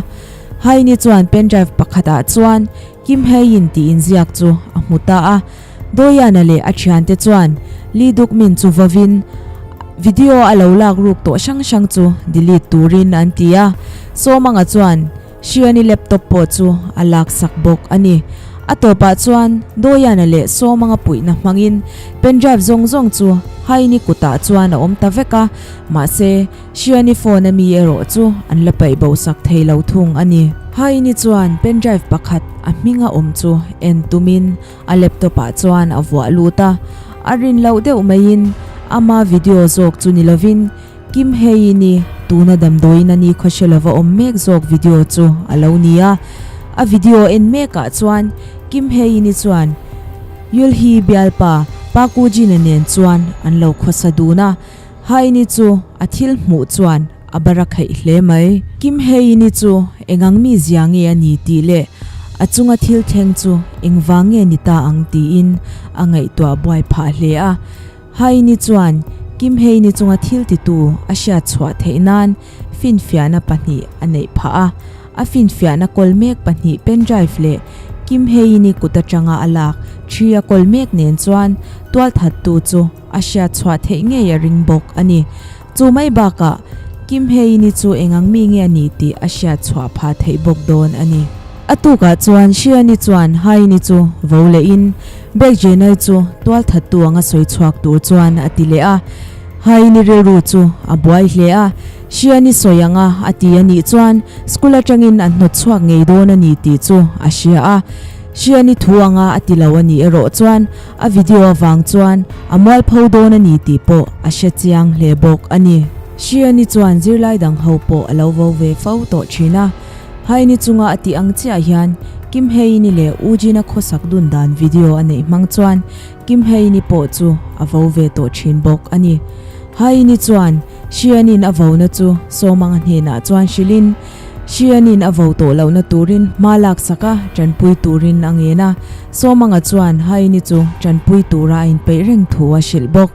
Haini chuan pen drive pakhat ah chuan Kim Hae-in tih inziak chu a hmu ta a. Doyana leh a thiante chuan Lee Dukmin chu vawin video a lo lak ruk tawh hrang hrang chu delete turin an ti a. Sawmanga chuan Hriani laptop pawh chu a lak sak bawk a ni. A tawpah chuan Doyana leh Sawmanga puihna hmangin pendrive zawng zawng chu Haini kutah chuan a awm ta vek a, mahse Hriani phone a mi erawh chu an la paih bo sak thei lo thung a ni. Haini chuan pendrive pakhat a hminga awm chu en tumin a laptop ah chuan a vuah lut a, a rin loh deuh maiin ama video zawk chu ni lovin Kim Hae-in-i tuna damdawiin a ni khawhre lova awm mek zawk video chu a lo ni a. A video en mekah chuan Kim Hae-in-i chuan Yulhee bialpa Pa Koo-jin-a nen chuan an lo khawsa dun a. Hae-in-i chu a thil hmuh chuan a bara kheih hle mai. Kim Hae-in-i chu engang mi zia nge a ni tih leh a chunga thil thleng chu engvang nge ni ta ang tiin a ngaihtuah buai phah hle a. Haini chuan Kim Heini chunga thil titu a hriat chhuah theih nan finfiahna pahnih a neih phah a. A finfiahna kawl mek pahnih pendrive leh Kim Heini kut atanga a lak thi a kawl mek nen chuan tualthattu chu a hriat chhuah theih ngei a ring bawk a ni. Chu mai bakah Kim Heini chu engang mi nge a ni tih a hriat chhuah phah theih bawk dawn a ni. A tukah chuan Hriani chuan Haini chu vo lehin Baek Jenai chu tualthattu anga sawi chhuak tur chuan a ti leh a. Haini rilru chu a buai hle a, Hriani sawi anga a ti a nih chuan school atangin an hnawt chhuak ngei dawn a ni tih chu a hria a. Hriani thu anga a ti lo a nih erawh chuan A video avang chuan a mualpho dawn a ni tih pawh a hre chiang hle bawk a ni. Hriani chuan zirlai dang ho pawh a lo vo ve fo tawh thin a. Haini chunga a tih ang chiah hian Kim Hae-ini leh Ujin-a khawsak dun dan video a neih hmang chuan Kim Hae-ini pawh chu a vo ve tawh thin bawk a ni. Hae-ini chuan Hrianin a vona chu Sawmanga hnenah chuan hrilhin Hrianin a vo tawh lohna turin hma laksak a, tanpui turin a ngen a. Sawmanga chuan Haini chu tanpui tura a inpeih reng thu a hrilh bawk.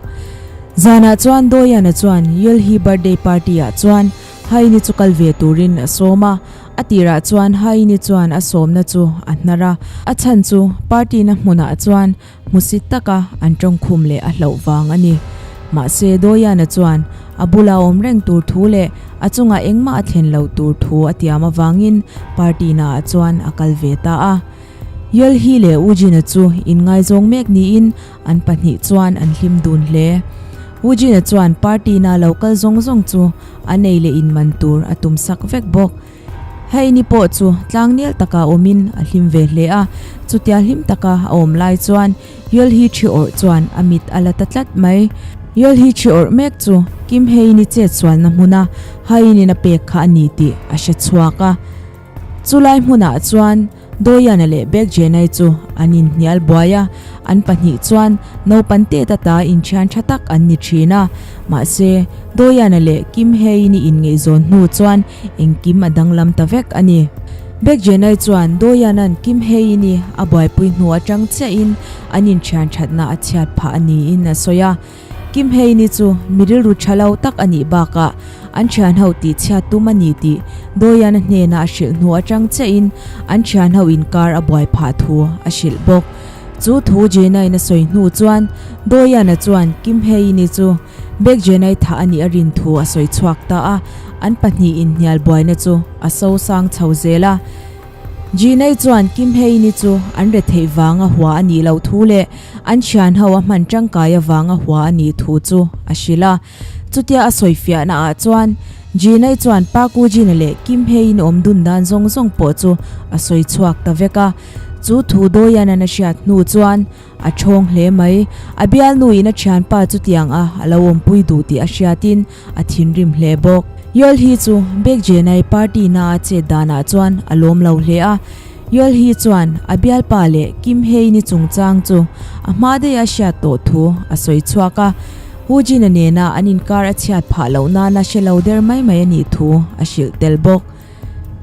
Zanah chuan Doyana chuan Yulhi birthday party ah chuan Haini chu kal ve turin a sawm a. A tirah chuan Haini chuan a sawmna chu a hnar a, a chhan chu party na hmunah chuan Hmusit taka an tawngkhum leh a hlauh vang a ni. Mahse, Doyana chuan a bula awm reng tur thu leh a chungah engmah a thlen lo tur thu a tiam avangin party naah chuan a kal ve ta a. Yulhi leh Woojin-a chu inngaizawng mek niin an pahnih chuan an hlim dun hle. Woojin-a chuan party na lo kal zawng zawng chu an ei leh inman tur a tumsak vek bawk. Hei ni pawh chu tlangnel taka awmin a hlim ve hle a, chutia hlim taka a awm lai chuan Yolhi thi awrh chuan a mit a la ta tlat mai. Yolhi thi awrh mek chu Kim Hae-in-i chet sualna hmuna Hae-in-in a pek kha a ni tih a hre chhuak a. Chulai hmunah chuan Doyana leh Baek Jenai chu an inhnial buai a, an pahnih chuan naupan tet ata inthian tha tak an ni thin a. Mahse, Doyana leh Kim Hae-in-i inngaihzawn hnu chuan engkim a danglam ta vek a ni. Baek Jenai chuan Doyana'n Kim Hae-in-i a buaipui hnu atang chiahin an inthian thatna a chhiat phah a niin a sawi a. Kim Hae-ni chu mi rilru tha lo tak a nih bakah an thianho tihchhiat tum a ni tih Doyana hnena a hrilh hnu atang chiahin an thianho inkar a buai phah thu a hrilh bawk. Chu thu Jena-in a sawi hnu chuan Doyana chuan Kim Hae-ni chu Baek Jena-i thah a nih a rin thu a sawi chhuak ta a, an pahnih inhnial buaina chu a sosang chho zel a. Jinai chuan Kim Hae-ni chu an retheih vanga hua a nih loh thu leh an thianho a hman tangkai avanga hua a nih thu chu a hrilh a. Chutia a sawifiahna ah chuan Jinai chuan Park Woo-jin-a leh Kim Hae-in awm dun dan zawng zawng pawh chu a sawi chhuak ta vek a. Chu thu Doyan-an a hriat hnu chuan A ṭhawng hle mai. A bialnuin a ṭhianpa chutiang a a lo awmpui duh tih a hriatin a thinrim hle bawk. Yolhi chu Baek Jenai party na a chet danah chuan a lawm lo hle a. Yolhi chuan a bialpa leh Kim Hae-ni chungchang chu a hma daih a hriat tawh thu a sawi chhuak a. Woo-jin-a nena an inkar a chhiat phah loh nana hre lo der mai mai a nih thu a hrilh tel bawk.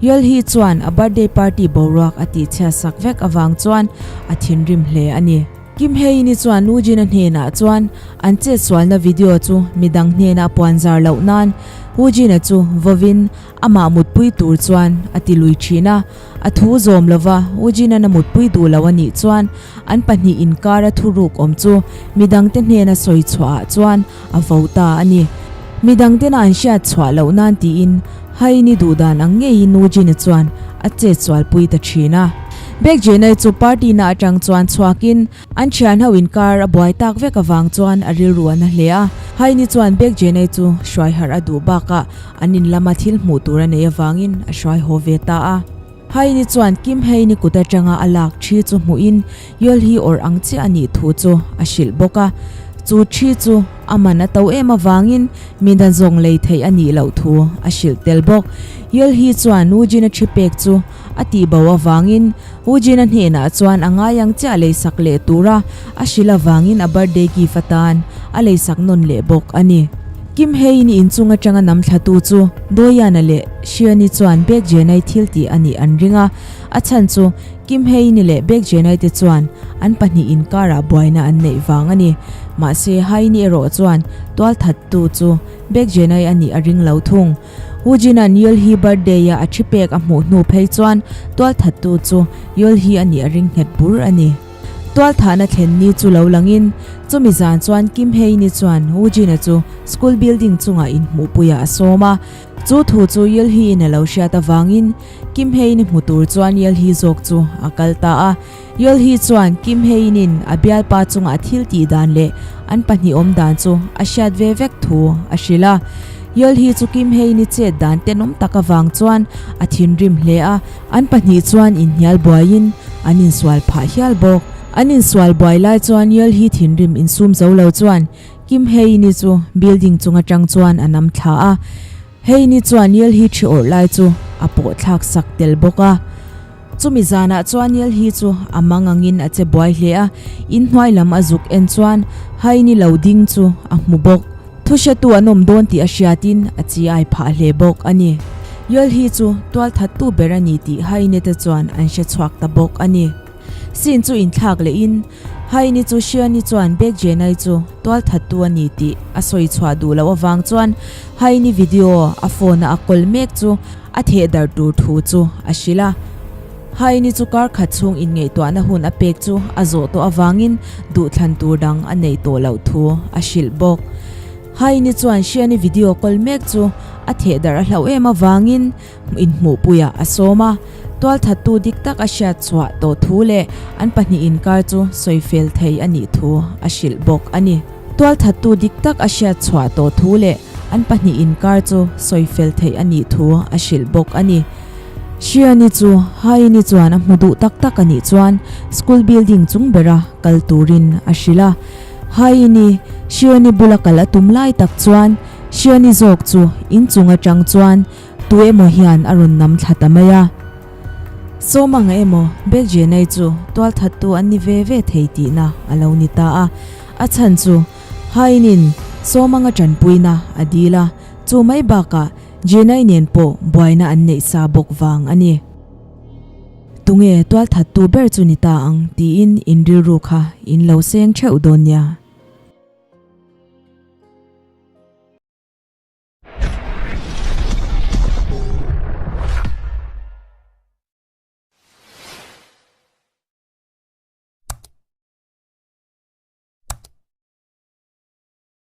Yeolhee chuan a birthday party boruak a tihchhiat sak vek avang chuan a thinrim hle a ni. Kim Hae-in-i chuan Woojin-a hnenah chuan an chetsualna video chu midang hnena a puan zar loh nan Woojin-a chu vawin amah mutpui tur chuan a ti lui thin a. A thu zawm lova Woojin-a'n a mutpui duh lo a nih chuan an pahnih inkara thuruk awm chu midangte hnena sawi chhuahah chuan a vo ta a ni. Midang tena an hriat chhuah loh nan tiin Hae-in-i duh dan ang ngeiin Woojin-a chuan a chet sualpui ta thin a. Baek Jin-a chu party na atang chuan chhuakin an thian ho inkar a buai tak vek avang chuan a rilru a na hle a. Hae-in-i chuan Baek Jin-a chu hruai harh a duh bakah an in lama thil hmuh tur a neih avangin a hruai haw ve ta a. Haini chuan Kim Haini kut atanga a lak thi chu hmuhin Yeolhee awrh ang chiah a nih thu chu a hrilh bawk a. Chu thi chu a man a to em avangin mi na zawng lei theih a nih loh thu a hrilh tel bawk. Yeolhee chuan Woojin-a thi pek chu a tihbo avangin Woojin-a hnenah chuan a ngai ang chiah leisak leh tura a hrilh avangin a birthday gift atan a leisak nawn leh bawk a ni. Kim Hae-in inchung atanga nam thlatu chu Doyana leh Shion-i chuan Baek Jenai thil tih a nih an ring a, a chhan chu Kim Hae-in-i leh Baek Jenai te chuan an pahnih inkarah buaina an neih vang a ni. Mahse, Hae-in-i erawh chuan tualthattu chu Baek Jenai a nih a ring lo thung. Woojin-a'n Yeol-hee birthday-a a thi pek a hmuh hnu phei chuan tualthattu chu Yeol-hee a nih a ring nghet bur a ni. Tualthahna thlen ni chu lo langin, chumi zan chuan Kim Hae-ni chuan Woojin-a chu school building chungah inhmuhpuiah a sawm a. Chu thu chu Yeol-hee-in a lo hriat avangin Kim Hae-ni hmu tur chuan Yeol-hee zawk chu a kal ta a. Yeol-hee chuan Kim Hae-in a bialpa chungah a thil tih dan leh an pahnih awm dan chu a hriat ve vek thu a hrilh a. Yeol-hee chu Kim Hae-ni chet dan tenawm tak avang chuan a thinrim hle a. An pahnih chuan inhnial buaiin an insual phah hial bawk. An insual buai lai chuan Yeolhee thinrim insum zo lo chuan Kim Hae-ni chu building chung atang chuan a nam thla a. Hae-ni chuan Yeolhee thi awrh lai chu a pawh thlak sak tel bawk a. Chumi zanah chuan Yeolhee chu a mang angin a che buai hle a, inhnuai lam a zuk en chuan Hae-ni lo ding chu a hmu bawk. Thu hretu an awm dawn tih a hriatin a chi ai phah hle bawk a ni. Yeolhee chu tualthattu ber a ni tih Haine te chuan an hre chhuak ta bawk a ni. Scene chu inthlak lehin Haine chu Shion-i chuan Baek Jenai chu tualthattu a ni tih a sawi chhuah duh loh avang chuan Haine video a phone a a kawl mek chu a theh darh tur thu chu a hrilh a. Haini chu kar khat chhung inngaihtuahna hun a pek chu a zawh tawh avangin duhthlan tur dang a neih tawh loh thu a hrilh bawk. Haini chuan Hriani video call mek chu a thehdarh a hlauh em avangin inhmuhpuiah a sawm a, tualthattu dik tak a hriat chhuah tawh thu leh an pahnih inkar chu sawi fel thei a nih thu a hrilh bawk a ni. Tualthattu dik tak a hriat chhuah tawh thu leh an pahnih inkar chu sawi fel theih a nih thu a hrilh bawk a ni. Hriani chu Haini chuan a hmu duh tak tak a nih chuan school building chung bera kal turin a hrilh a. Haini, Hriani bula kal a tum lai tak chuan Hriani zawk chu inchung atang chuan tu emaw hian a rawn nam thla ta mai a. Sawmanga emaw Bekjenai chu tualthattu an ni ve ve thei tihna a lo ni ta a. A chhan chu Hainin Sawmanga tanpuina a dil a, chu mai bakah Jenai nen pawh buaina an neih sa bawk vang a ni. Tunge tualthattu ber chu ni ta ang tiin in rilru kha in lo seng theuh dawn nia.